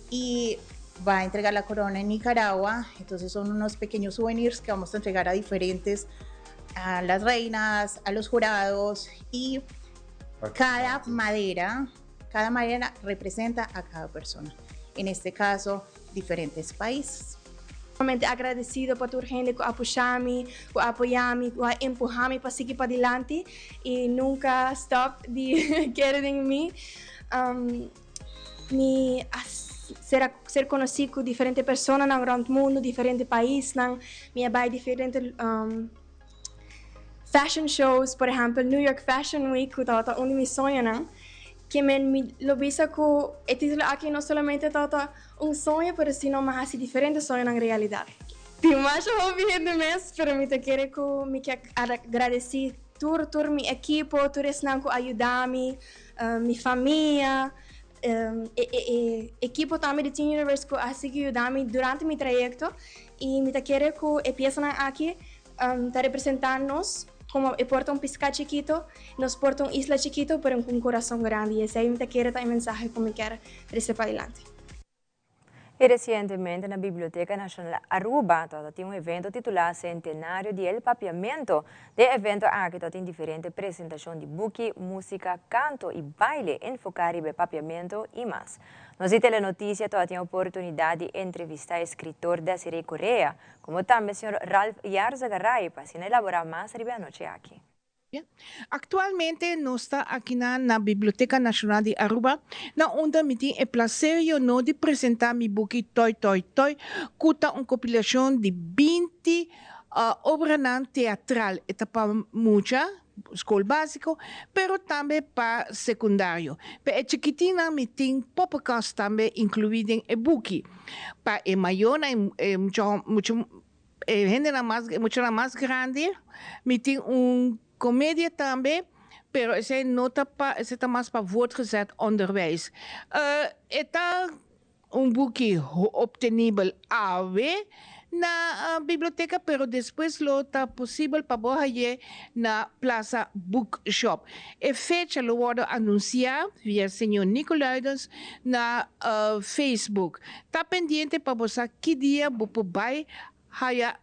S21: y va a entregar la corona en Nicaragua. Entonces son unos pequeños souvenirs que vamos a entregar a diferentes, a las reinas, a los jurados y cada madera, cada madera representa a cada persona. En este caso, diferentes países.
S19: Sumamente agradecido pa tur hende cu a pusha mi, cu a apoya mi, cu a empuha mi pa sigui padilanti y nunca stop di kere den mi. Mi a ser ser conoci cu diferente personanan rond mundo, diferente paisnan. Mi a bay diferente fashion shows, por ehempel New York Fashion Week cu tabata un di mi soñonan. Ke men mi lo bisa cu e titulo aki no solamente tabata un soño pero sino mi a haci diferente soñonan realidad. Tin masha hopi hende mes pero mi ta kere cu mi ke agradeci tur tur mi ekipo, tur esnan cu a yuda mi, mi famia, e e ekipo tambe di Teen Universe cu a sigui yuda mi durante mi trayecto y mi ta kere cu e piesanan aki Ta representá nos komo e por ta un piská chikito, nos por ta un isla chikito, pero ku un kurason grandi. I esei mi ta kere ta e mensahe ku mi kier trese padilanti.
S5: I resientemente na Biblioteca Nacional Aruba tabata tin un evento titulá Centenario di el Papiamento. Den e evento aki tabatin diferente presentacion di buki, musica, canto i baile enfoca riba e papiamento i mas. Nos di Telenoticia tabatin e oportunidad di entrevista e escritor Desiree Correa, Como tambe señor Ralph Yarzagaray pa asina elabora mas riba e anochi aki.
S1: Actualmente nos ta akinan na Biblioteca Nacional di Aruba, na unda mi tin e placer y honor di presenta mi buki Toi Toi Toi, cu ta un compilacion di 20 obranan teatral. E ta pa mucha, skol básiko, pero tambe pa sekundario. Pa e chikitinnan mi tin poppenkast tambe inkluí den e buki. Pa e mayornan, e mucha mucha e hendenan mas e muchanan mas grandi mi tin un komedia tambe, pero esei no ta pa esei ta mas pa voortgezet onderwijs. E ta Un buki obtenibel awe na biblioteka pero despues lo ta posibel pa bo haye na Plaza Bookshop. E fecha lo wordo anuncia via señor Nico Luidens na Facebook. Ta pendiente pa bo sa ki dia bo por bay haya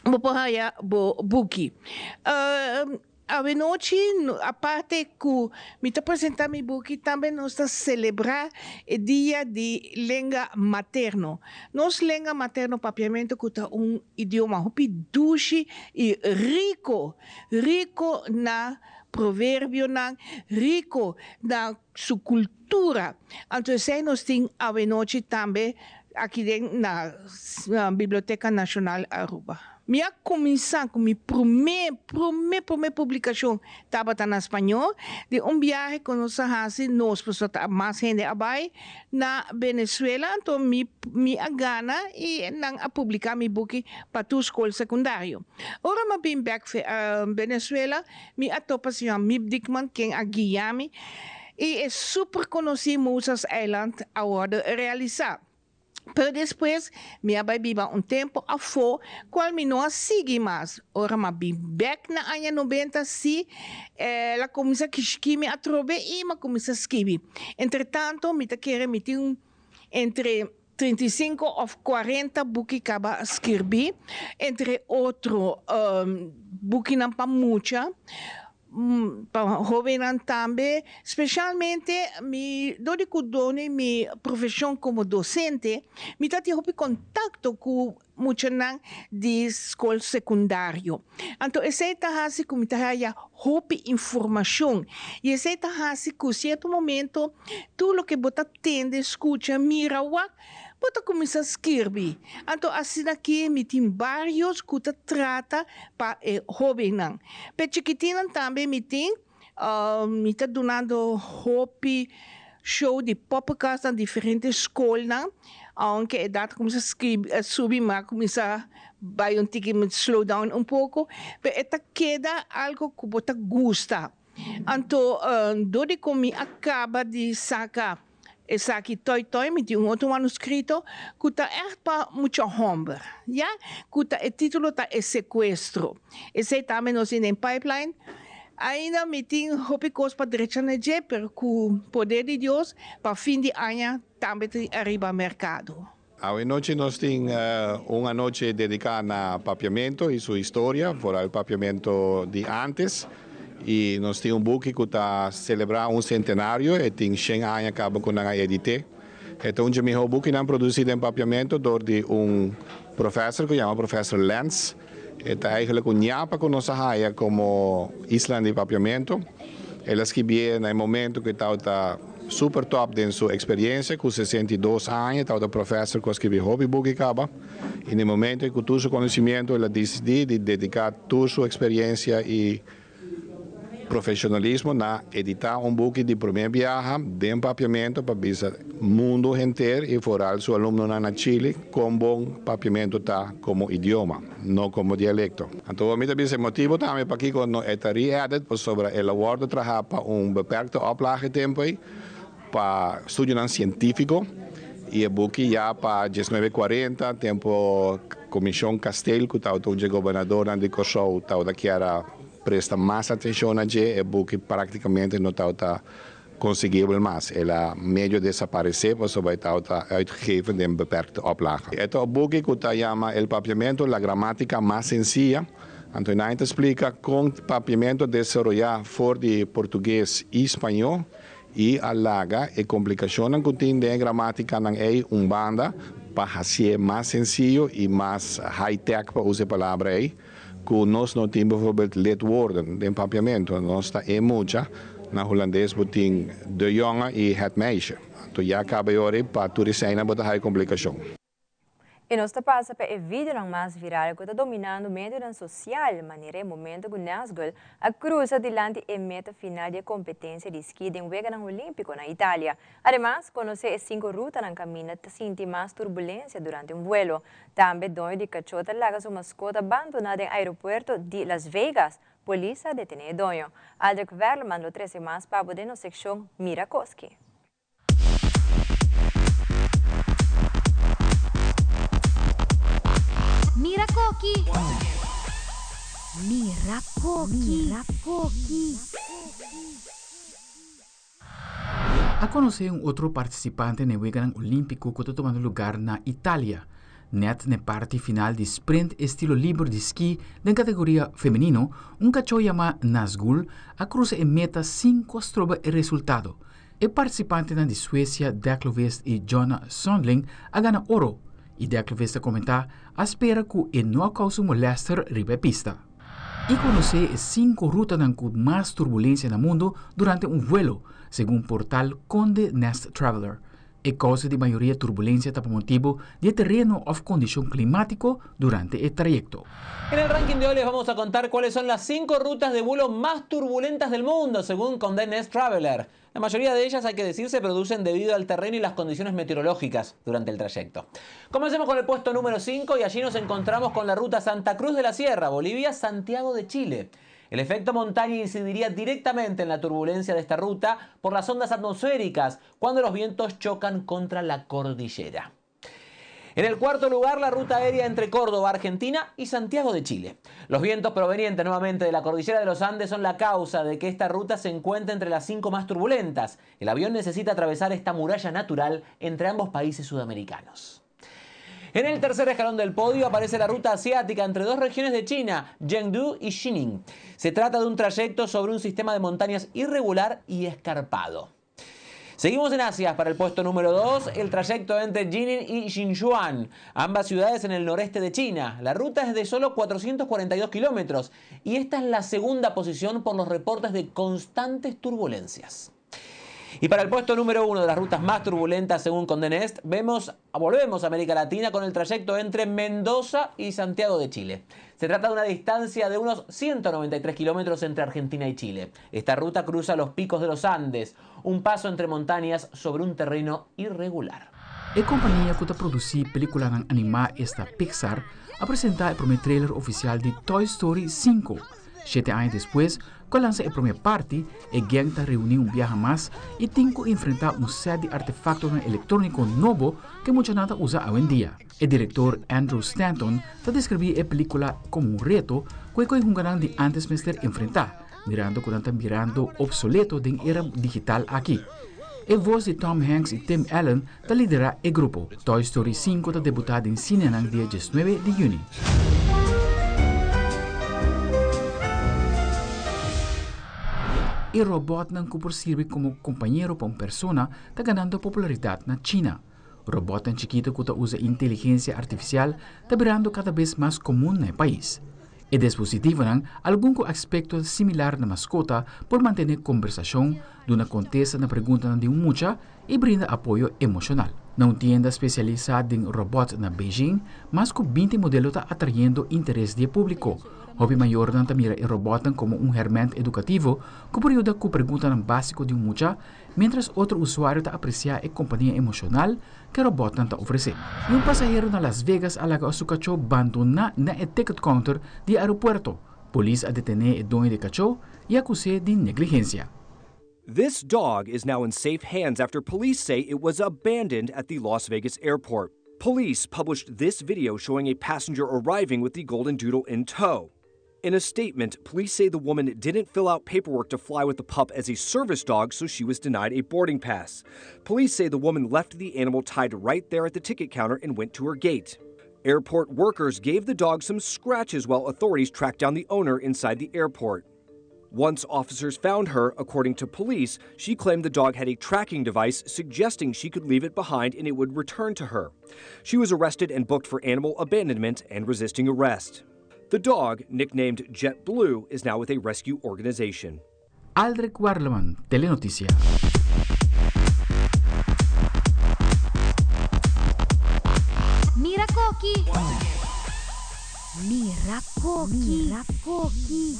S1: bo por haya bo buki. Awenochi, aparte ku mi ta presentá mi buki, tambe nos ta selebrá e dia di lenga materno. Nos lenga materno papiamentu ku ta un idioma hopi dushi i riko, riko na proverbionan, riko na su kultura. Anto esei nos tin awenochi tambe aki den na Biblioteca Nacional Aruba. Mi a cuminsa cu mi prome, prome, prome publicacion tabata na Spañol, di un biahe cu nos a haci, nos pasobra ta mas hende a bay na Venezuela, anto mi mi a gana y nan a publica mi buki pa tur scol secundario. Ora mi a bin bek Venezuela, mi a topa señor Miep Dickman ken a guia mi y e super conoci Mozart's Eiland a wordo realisa. Pero despues mi a bay biba un tempo afo cual mi no a sigui mas. Ora mi a bin bek na aña nobenta si el a cuminsa kishki mi atrobe y mi a cuminsa skibi. Entretanto mi ta kere mi tin entre 35 of 40 buki caba skirbi, entre otro bukinan pa mucha. Pa hobennan tambe, specialmente mi dor di cu done mi profesion como docente, mi ta tin hopi contacto cu muchanan di scol secundario. Anto esey ta haci cu mi ta haya hopi informacion y esey ta haci cu cierto momento tur loke bo ta tende, scucha, mira, wak, Bo ta kuminsá skirbi. Anto asina ki mi tin barios ku ta trata pa e hóbennan. P'e chikitinnan tambe mi tin, mi ta dunando hopi show di poppenkast na diferente skolnan, aunke edat a kuminsá skibi subi mi a kuminsá bai un tiki slow down un poko, pero e ta keda algo ku bo ta gusta. Anto dor di ku mi a kaba di saka esaki toi toi mi tin un otro manuskrito ku ta ègt pa mucha hòmber, ya, ku ta e título ta E Sekuestro. Esei tambe nos tin den pipeline. Ainda mi tin hopi kos pa drecha na dje, pero ku poder di Dios pa fin di aña tambe ta ariba merkado.
S3: Awe nochi nos tin un anochi dedica na Papiamento y su historia, vooral Papiamento di antes. Y nos tin un buki cu ta celebra un centenario, e tin shen aña caba cu nan a edite. E ta un dje miho bukinan produci den Papiamento door di un professor cu yama Professor Lentz. E ta eigenlijk un ñapa cu nos a haya como isla di Papiamento. El a skibié na e momento cu e tabata super top den su experiencia, cu 62 aña, e tabata professor cu a skibi hopi buki caba. Y na e momento cu tur su conocimiento el a dicidi di dedica tur su experiencia y profesionalismo na edita un buki di prome biaha den Papiamento pa bisa mundo henter y vooral su alumnonan na Chile con bon Papiamento ta como idioma, no como dialecto. Anto mi ta bisa e motibo tambe pakico no e ta re-edit pasobra el a wordo traha pa un beperkte oplage tempo ey pa studionan cientifico y e buki ya pa 1940 tempo Comision Kasteel cu tabata un dje gobernadornan di Corsou tabata kier a presta mas atencion na dje, e buki practicamente no tabata conseguibel mas. El a medio desaparece pasobra e tabata uitgegeven den beperkte oplage. E ta un buki cu ta yama El Papiamento, la gramática más sencilla. Anto nan ta splica con Papiamento a desaroya for di Portugues y Spañó y a laga e complicacionnan cu tin den e gramaticanan ey un banda pa hacié mas sencillo y mas high-tech pa usa e palabra ey. Ku nos no tin bijvoorbeeld lidwoorden den Papiamento, nos ta e mucha, na Hulandes bo tin de jongen i het meisje. Anto ya kaba e ora ei pa tur eseinan bo ta haña komplikashon.
S5: I nos ta pasa pa e videonan mas viral ku ta dominando medionan sosial, manera e momento ku Nazgul a krusa dilanti e meta final di e kompetensia di ski den Weganan Olímpiko na Italia. Ademas, konosé e sinku rutanan kaminda ta sinti mas turbulensia durante un vuelo. Tambe doño di kachó ta laga su maskota bandoná den aeropuerto di Las Vegas. Polis a detené e doño. Aldrich Werleman lo trese mas pa bo den nos sekshon Mira Koski.
S2: Mira Koki! Mira Koki! Mira Koki!
S22: A conoce un otro participante n'e Weganan Olimpico cu ta tumando lugar na Italia. Net n'e parti final di sprint estilo liber di ski den categoria femenino, un cachó yama Nazgul a crusa e meta sin cu a stroba e resultado. E participantenan di Suecia Deklovist y Jonna Sundling a gana oro y Deklovist a comenta a spera cu e no a causa un molester riba e pista. I konosé e sinku rutanan ku mas turbulensia na mundu durante un vuelo, segun portal Condé Nast Traveler. E kousa di mayoria turbulensia ta pa motibu di e tereno òf kondishon klimátiko durante e trayekto.
S23: En el ranking de hoy les vamos a contar cuáles son las cinco rutas de vuelo más turbulentas del mundo, según Condé Nast Traveler. La mayoría de ellas, hay que decir, se producen debido al terreno y las condiciones meteorológicas durante el trayecto. Comencemos con el puesto número 5 y allí nos encontramos con la ruta Santa Cruz de la Sierra, Bolivia, Santiago de Chile. El efecto montaña incidiría directamente en la turbulencia de esta ruta por las ondas atmosféricas cuando los vientos chocan contra la cordillera. En el cuarto lugar, la ruta aérea entre Córdoba, Argentina y Santiago de Chile. Los vientos provenientes nuevamente de la cordillera de los Andes son la causa de que esta ruta se encuentre entre las cinco más turbulentas. El avión necesita atravesar esta muralla natural entre ambos países sudamericanos. En el tercer escalón del podio aparece la ruta asiática entre dos regiones de China, Chengdu y Xining. Se trata de un trayecto sobre un sistema de montañas irregular y escarpado. Seguimos en Asia para el puesto número 2, el trayecto entre Jining y Xinchuan, ambas ciudades en el noreste de China. La ruta es de solo 442 kilómetros y esta es la segunda posición por los reportes de constantes turbulencias. Y para el puesto número 1 de las rutas más turbulentas según Condé Nast, vemos, volvemos a América Latina con el trayecto entre Mendoza y Santiago de Chile. Se trata de una distancia de unos 193 kilómetros entre Argentina y Chile. Esta ruta cruza los picos de los Andes, un paso entre montañas sobre un terreno irregular.
S22: E kompania ku ta produsí pelíkulanan animá esta Pixar a presentá e promé trailer ofisial di Toy Story 5. Shete aña despues ku a lansa e promé parti, e gèng ta reuní un biaha mas i tin ku enfrentá un sèt di artefaktonan elektróniko nobo ku e muchanan ta usa awendia. E direktor Andrew Stanton ta deskribí e pelíkula komo un reto ku e koe hunganan di ántes mester enfrentá. mirando ku nan ta birando opsoleto den era digital aki. E vos di Tom Hanks i Tim Allen ta liderá e grupo. Toy Story sinku ta debutá den sinenan dia diesnuebe di yüni. E robòtnan ku por sirbi komo kompañero pa un persona ta ganando popularidat na China. Robòtnan chikitu ku ta usa inteligensia artifisial ta birando kada bes mas komun na e pais. E dispositivonan, algun ku aspekto similar na maskota, por mantené kombersashon, duna kontesta na preguntanan di un mucha i brinda apoyo emoshonal. Na un tienda spesialisá den robòt na Beijing, mas ku binti modelo ta atrayendo interes di e públiko. Hopi mayornan ta mira e robòtnan komo un hèrmènt edukativo ku por yuda ku preguntanan básiko di un mucha, miéntras otro usuario ta apresiá e kompania emoshonal ku e robòtnan ta ofresé. I un pasahero na Las Vegas a laga su kachó bandoná na e ticket counter di e aeropuerto. Polis a detené e doño di e kachó i akus'é di negligensia.
S4: This dog is now in safe hands after police say it was abandoned at the Las Vegas airport. Police published this video showing a passenger arriving with the golden doodle in tow. In a statement, police say the woman didn't fill out paperwork to fly with the pup as a service dog, so she was denied a boarding pass. Police say the woman left the animal tied right there at the ticket counter and went to her gate. Airport workers gave the dog some scratches while authorities tracked down the owner inside the airport. Once officers found her, according to police, she claimed the dog had a tracking device suggesting she could leave it behind and it would return to her. She was arrested and booked for animal abandonment and resisting arrest. The dog, nicknamed Jet Blue, is now with a rescue organization.
S22: Aldrich Warleman, Telenoticia.
S7: Mira Koki! Mira Koki! Mira Koki!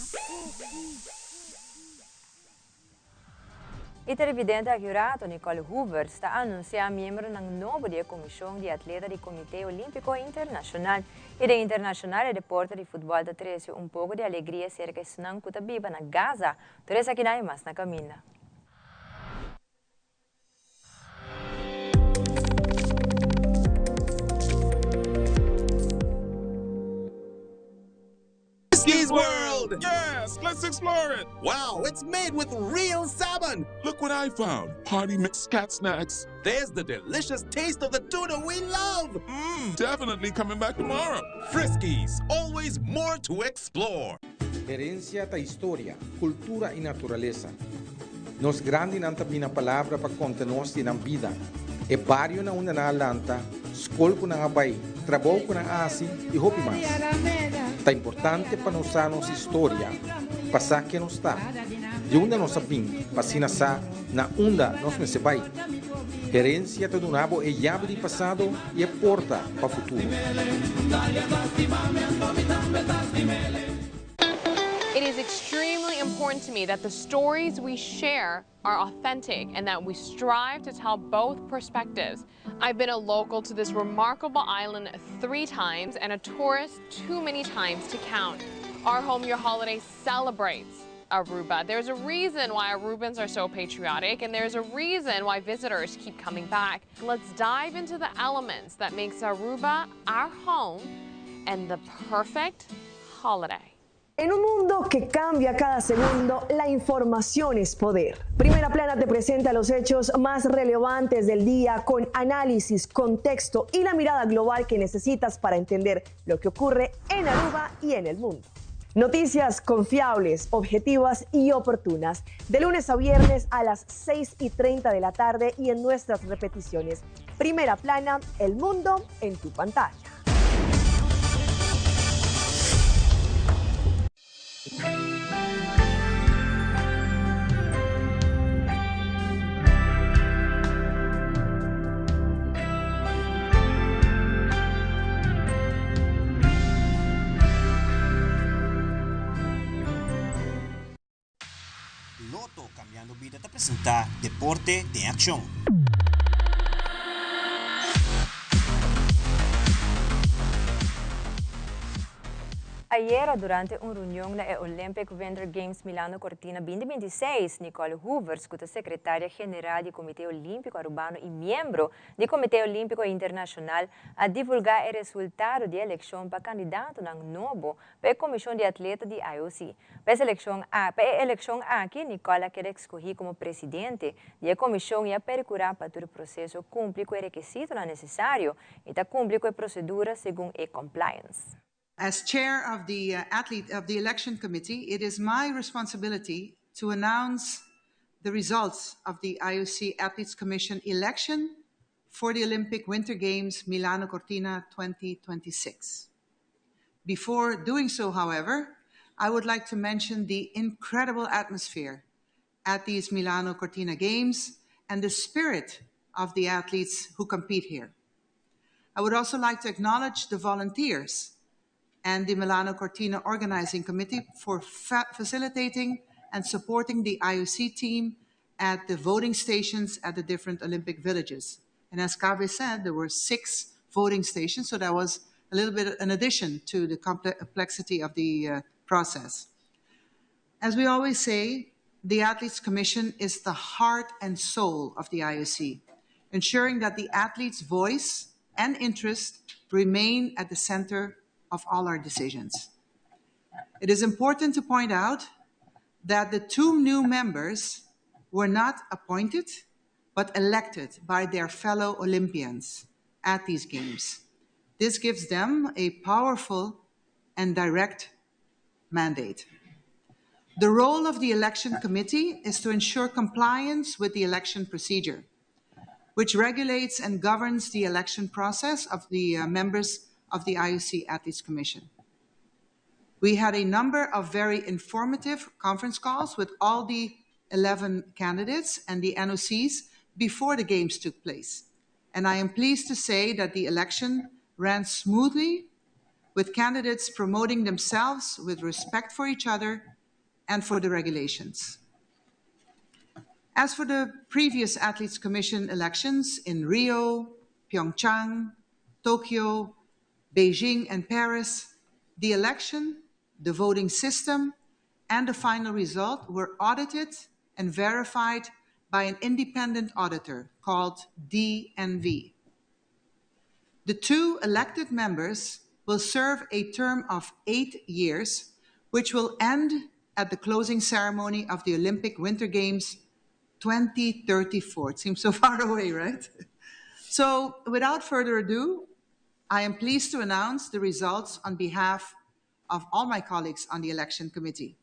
S5: E televidente akurato Nicole Hoevertsz ta anunsiá miembronan nobo di e komishon di atleta di Komité Olímpiko Internashonal. I den internashonal e deporte di futbòl ta trese un poko di alegria serka esnan ku ta biba na Gaza. Tur esakinan i mas na kaminda.
S10: Friskies World! Yes, let's explore it! Wow, it's made with real salmon! Look what I found! Party mix cat snacks. There's the delicious taste of the tuna we love! Mmm, definitely coming back tomorrow. Friskies, always more to explore.
S24: Herencia ta historia, cultura y naturalesa. Nos grandinan ta bina palabra pa conta nos di nan bida, e bario na unda nan a lanta, scol cu nan a bay, trabou cu nan a haci y hopi mas. Ta importante pa nos sa nos historia, pa sa ken nos ta, di unda nos a bin pa asina sa na unda nos mester bay. Herencia ta duna bo e yabi di pasado y e porta pa futuro.
S25: It is extremely important to me that the stories we share are authentic and that we strive to tell both perspectives. I've been a local to this remarkable island three times and a tourist too many times to count. Our Home Your Holiday celebrates Aruba. There's a reason why Arubans are so patriotic and there's a reason why visitors keep coming back. Let's dive into the elements that makes Aruba our home and the perfect holiday.
S26: En un mundo que cambia cada segundo, la información es poder. Primera Plana te presenta los hechos más relevantes del día con análisis, contexto y la mirada global que necesitas para entender lo que ocurre en Aruba y en el mundo. Noticias confiables, objetivas y oportunas. De lunes a viernes a las 6 y 30 de la tarde y en nuestras repeticiones. Primera Plana, el mundo en tu pantalla.
S27: Lotto Cambiando Bida ta presenta Deporte den Accion.
S5: Ayera durante un reunion na e Olympic Winter Games Milano Cortina 2026, Nicole Hoevertsz, cu ta secretaria general di Comite Olimpico Arubano y miembro di Comite Olimpico Internacional, a divulga e resultado di e eleccion pa candidatonan nobo pa e Comision di Atleta di IOC. Pa e seleccion pa e eleccion aki, Nicole a keda escogi como presidente di e comision y a percura pa tur proceso cumpli cu e requisitonan necesario y ta cumpli cu e procedura segun e compliance.
S8: As chair of the uh, athlete of the election committee, it is my responsibility to announce the results of the IOC Athletes Commission election for the Olympic Winter Games Milano Cortina 2026. Before doing so, however, I would like to mention the incredible atmosphere at these Milano Cortina Games and the spirit of the athletes who compete here. I would also like to acknowledge the volunteers and the Milano Cortina Organizing Committee for fa facilitating and supporting the IOC team at the voting stations at the different Olympic villages. And as Kaveh said, there were six voting stations, so that was a little bit an addition to the complexity of the uh, process. As we always say, the Athletes Commission is the heart and soul of the IOC, ensuring that the athletes' voice and interest remain at the center of all our decisions. It is important to point out that the two new members were not appointed, but elected by their fellow Olympians at these games. This gives them a powerful and direct mandate. The role of the election committee is to ensure compliance with the election procedure, which regulates and governs the election process of the uh, members of the IOC Athletes Commission. We had a number of very informative conference calls with all the 11 candidates and the NOCs before the games took place. And I am pleased to say that the election ran smoothly with candidates promoting themselves with respect for each other and for the regulations. As for the previous Athletes Commission elections in Rio, Pyeongchang, Tokyo, Beijing, and Paris, the election, the voting system, and the final result were audited and verified by an independent auditor called DNV. The two elected members will serve a term of eight years, which will end at the closing ceremony of the Olympic Winter Games 2034. It seems so far away, right? So, without further ado, I am pleased to announce the results on behalf of all my colleagues on the election committee.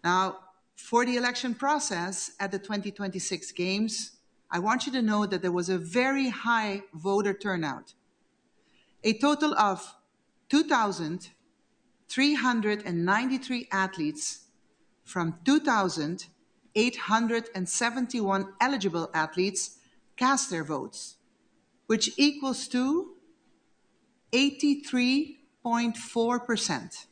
S8: Now, for the election process at the 2026 Games, I want you to know that there was a very high voter turnout. A total of 2,393 athletes from 2,871 eligible athletes cast their votes, which equals to 83.4%,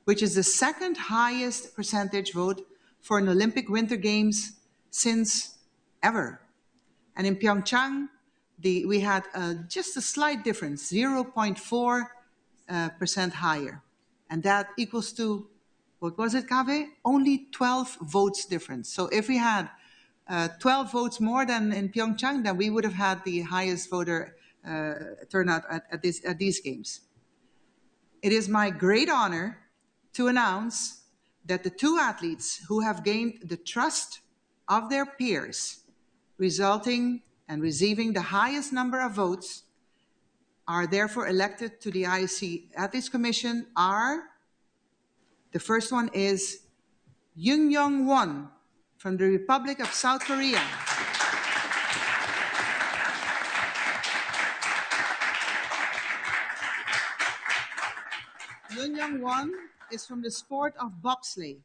S8: which is the second highest percentage vote for an Olympic Winter Games since ever. And in Pyeongchang, the, we had uh, just a slight difference, 0.4 uh, percent higher. And that equals to, what was it, Kaveh? Only 12 votes difference. So if we had uh, 12 votes more than in Pyeongchang, then we would have had the highest voter uh, turnout at, at, this, at these games. It is my great honor to announce that the two athletes who have gained the trust of their peers, resulting and receiving the highest number of votes, are therefore elected to the IOC Athletes Commission are the first one is Yoon Young Won from the Republic of South Korea. Yoon Young Won is from the sport of bobsleigh,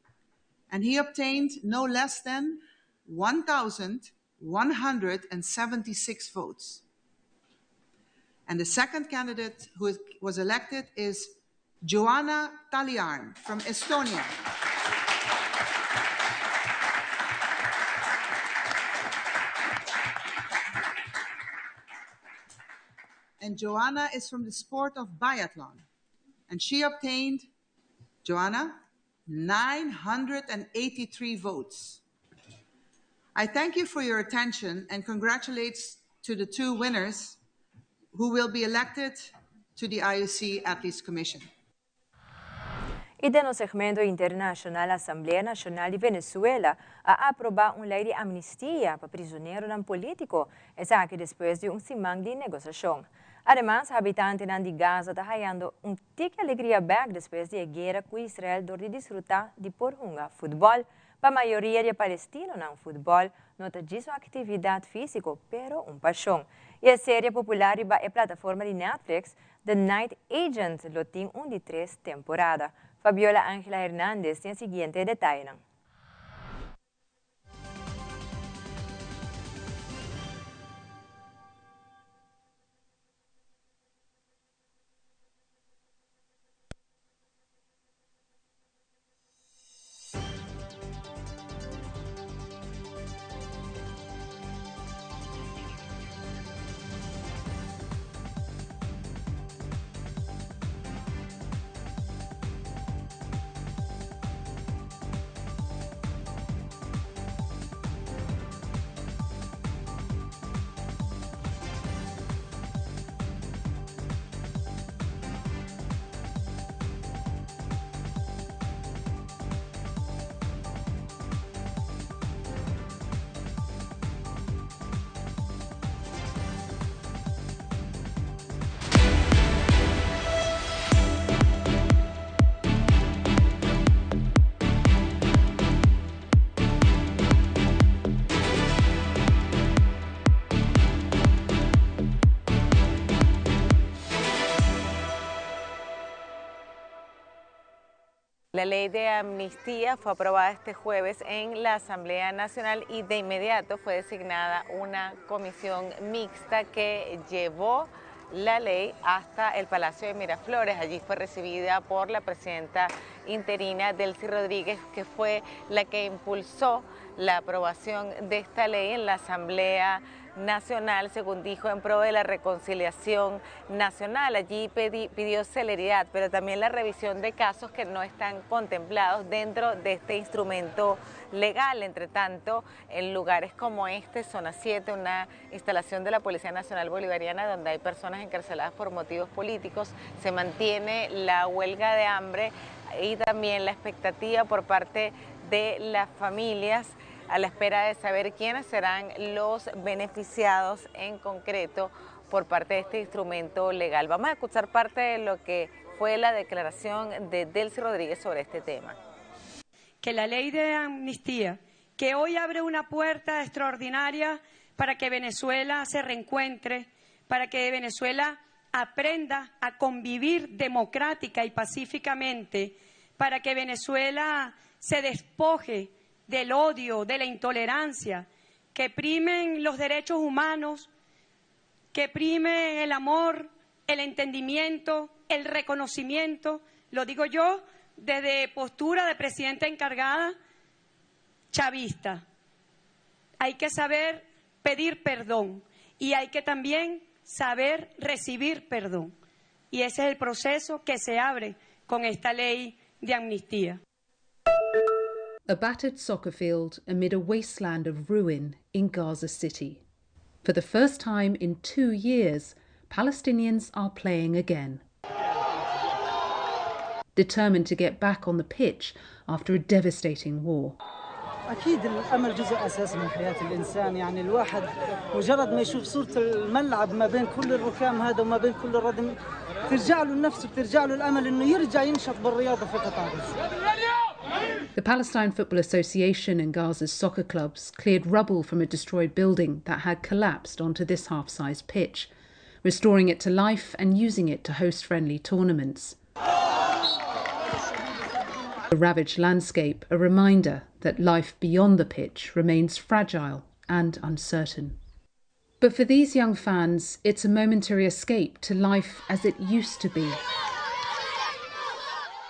S8: and he obtained no less than 1,176 votes. And the second candidate who was elected is Joanna Taliarm from Estonia. And Joanna is from the sport of biathlon. And she obtained, Joanna, 983 votes. I thank you for your attention and congratulates to the two winners who will be elected to the IOC Athletes Commission.
S5: Y den nos segmento internacional, Asamblea Nacional di Venezuela a aproba un ley di amnistia pa prisoneronan politico, esaki despues di un siman di negociacion. Ademas, habitantenan di Gaza ta hayando un tiki alegria bek despues di e guera cu Israel door di disfruta di por hunga futbol. Pa mayoria di e palestinonan, futbol no ta djis un actividad fisico, pero un pasion. Y e serie popular riba e plataforma di Netflix, The Night Agent lo tin un di tres temporada. Fabiola Angela Hernandez tin e siguiente detayenan.
S9: La ley de amnistía fue aprobada este jueves en la Asamblea Nacional y de inmediato fue designada una comisión mixta que llevó la ley hasta el Palacio de Miraflores. Allí fue recibida por la presidenta interina Delcy Rodríguez, que fue la que impulsó la aprobación de esta ley en la Asamblea Nacional, según dijo, en pro de la reconciliación nacional. Allí pidió celeridad, pero también la revisión de casos que no están contemplados dentro de este instrumento legal. Entre tanto, en lugares como este, Zona 7, una instalación de la Policía Nacional Bolivariana donde hay personas encarceladas por motivos políticos, se mantiene la huelga de hambre y también la expectativa por parte de las familias a la espera de saber quiénes serán los beneficiados en concreto por parte de este instrumento legal. Vamos a escuchar parte de lo que fue la declaración de Delcy Rodríguez sobre este tema.
S11: Que la ley de amnistía, que hoy abre una puerta extraordinaria para que Venezuela se reencuentre, para que Venezuela aprenda a convivir democrática y pacíficamente, para que Venezuela se despoje del odio, de la intolerancia, que primen los derechos humanos, que prime el amor, el entendimiento, el reconocimiento. Lo digo yo desde postura de presidenta encargada chavista. Hay que saber pedir perdón y hay que también saber recibir perdón. Y ese es el proceso que se abre con esta ley de amnistía.
S12: A battered soccer field amid a wasteland of ruin in Gaza City. For the first time in 2 years, Palestinians are playing again. Determined to get back on the pitch after a devastating war.
S13: أكيد الأمل جزء أساسي من حياة الإنسان، الواحد مجرد ما يشوف صورة الملعب ما بين كل الركام هذا وما بين كل الردم ترجع له النفس وترجع له الأمل إنه يرجع ينشط بالرياضة في قطاع غزة.
S12: The Palestine Football Association and Gaza's soccer clubs cleared rubble from a destroyed building that had collapsed onto this half-sized pitch, restoring it to life and using it to host friendly tournaments. The ravaged landscape, a reminder that life beyond the pitch remains fragile and uncertain. But for these young fans, it's a momentary escape to life as it used to be.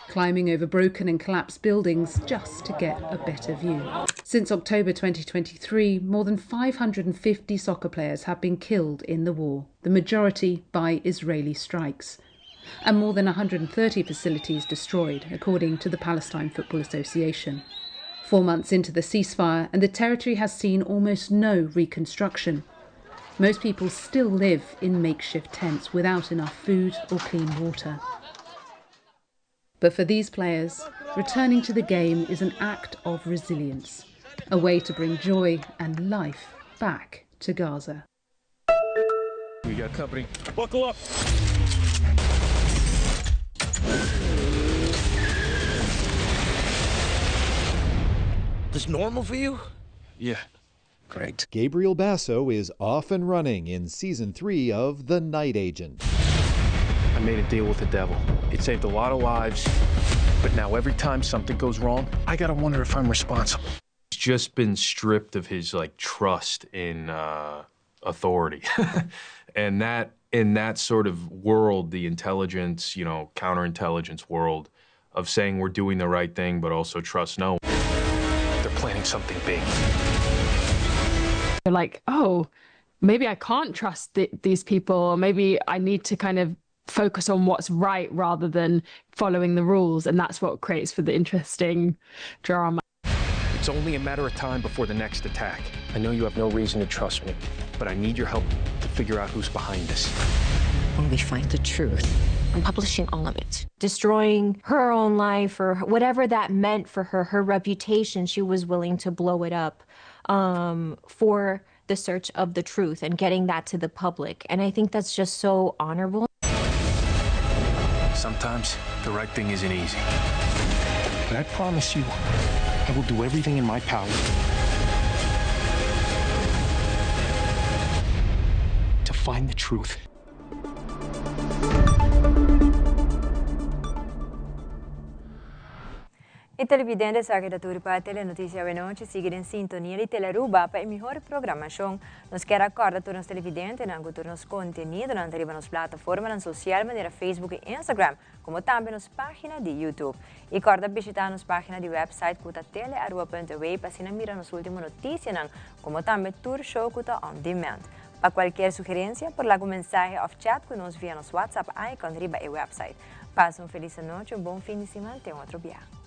S12: Climbing over broken and collapsed buildings just to get a better view. Since October 2023, more than 550 soccer players have been killed in the war, the majority by Israeli strikes. and more than 130 facilities destroyed, according to the Palestine Football Association. Four months into the ceasefire, and the territory has seen almost no reconstruction. Most people still live in makeshift tents without enough food or clean water. But for these players, returning to the game is an act of resilience, a way to bring joy and life back to Gaza.
S6: We got company. Buckle up.
S14: This normal for you?
S6: Yeah.
S14: Great.
S15: Gabriel Basso is off and running in season three of The Night Agent.
S6: I made a deal with the devil. It saved a lot of lives, but now every time something goes wrong, I gotta wonder if I'm responsible.
S16: He's just been stripped of his like trust in authority, and that in that sort of world, the intelligence, you know, counterintelligence world of saying we're doing the right thing, but also trust no one.
S6: They're planning something big.
S17: They're like, oh, maybe I can't trust these people, or maybe I need to kind of focus on what's right rather than following the rules. And that's what creates for the interesting drama.
S6: It's only a matter of time before the next attack. I know you have no reason to trust me, but I need your help to figure out who's behind this.
S18: When we find the truth,
S20: I'm publishing all of it. Destroying her own life or whatever that meant for her reputation, she was willing to blow it up for the search of the truth and getting that to the public. And I think that's just so honorable.
S6: Sometimes the right thing isn't easy. But I promise you, I will do everything in my power to find the truth.
S5: E televidente esaki ta tur pa Telenoticia Awenochi. Sigui den sintonia di Telearuba pa e mihor programacion. Nos kier a corda tur nos televidentenan cu tur nos contenidonan ta riba nos plataformanan social manera Facebook y Instagram, como tambe nos pagina di YouTube. Y corda bishita nos pagina di website cu ta telearuba.aw pa asina mira nos ultimo noticianan, como tambe tur show cu ta on demand. Pa cualkier sugerencia por laga un mensahe of chat cu nos via nos WhatsApp icon riba e website. Pasa un feliz anochi, un bon fin di siman, te un otro biaha.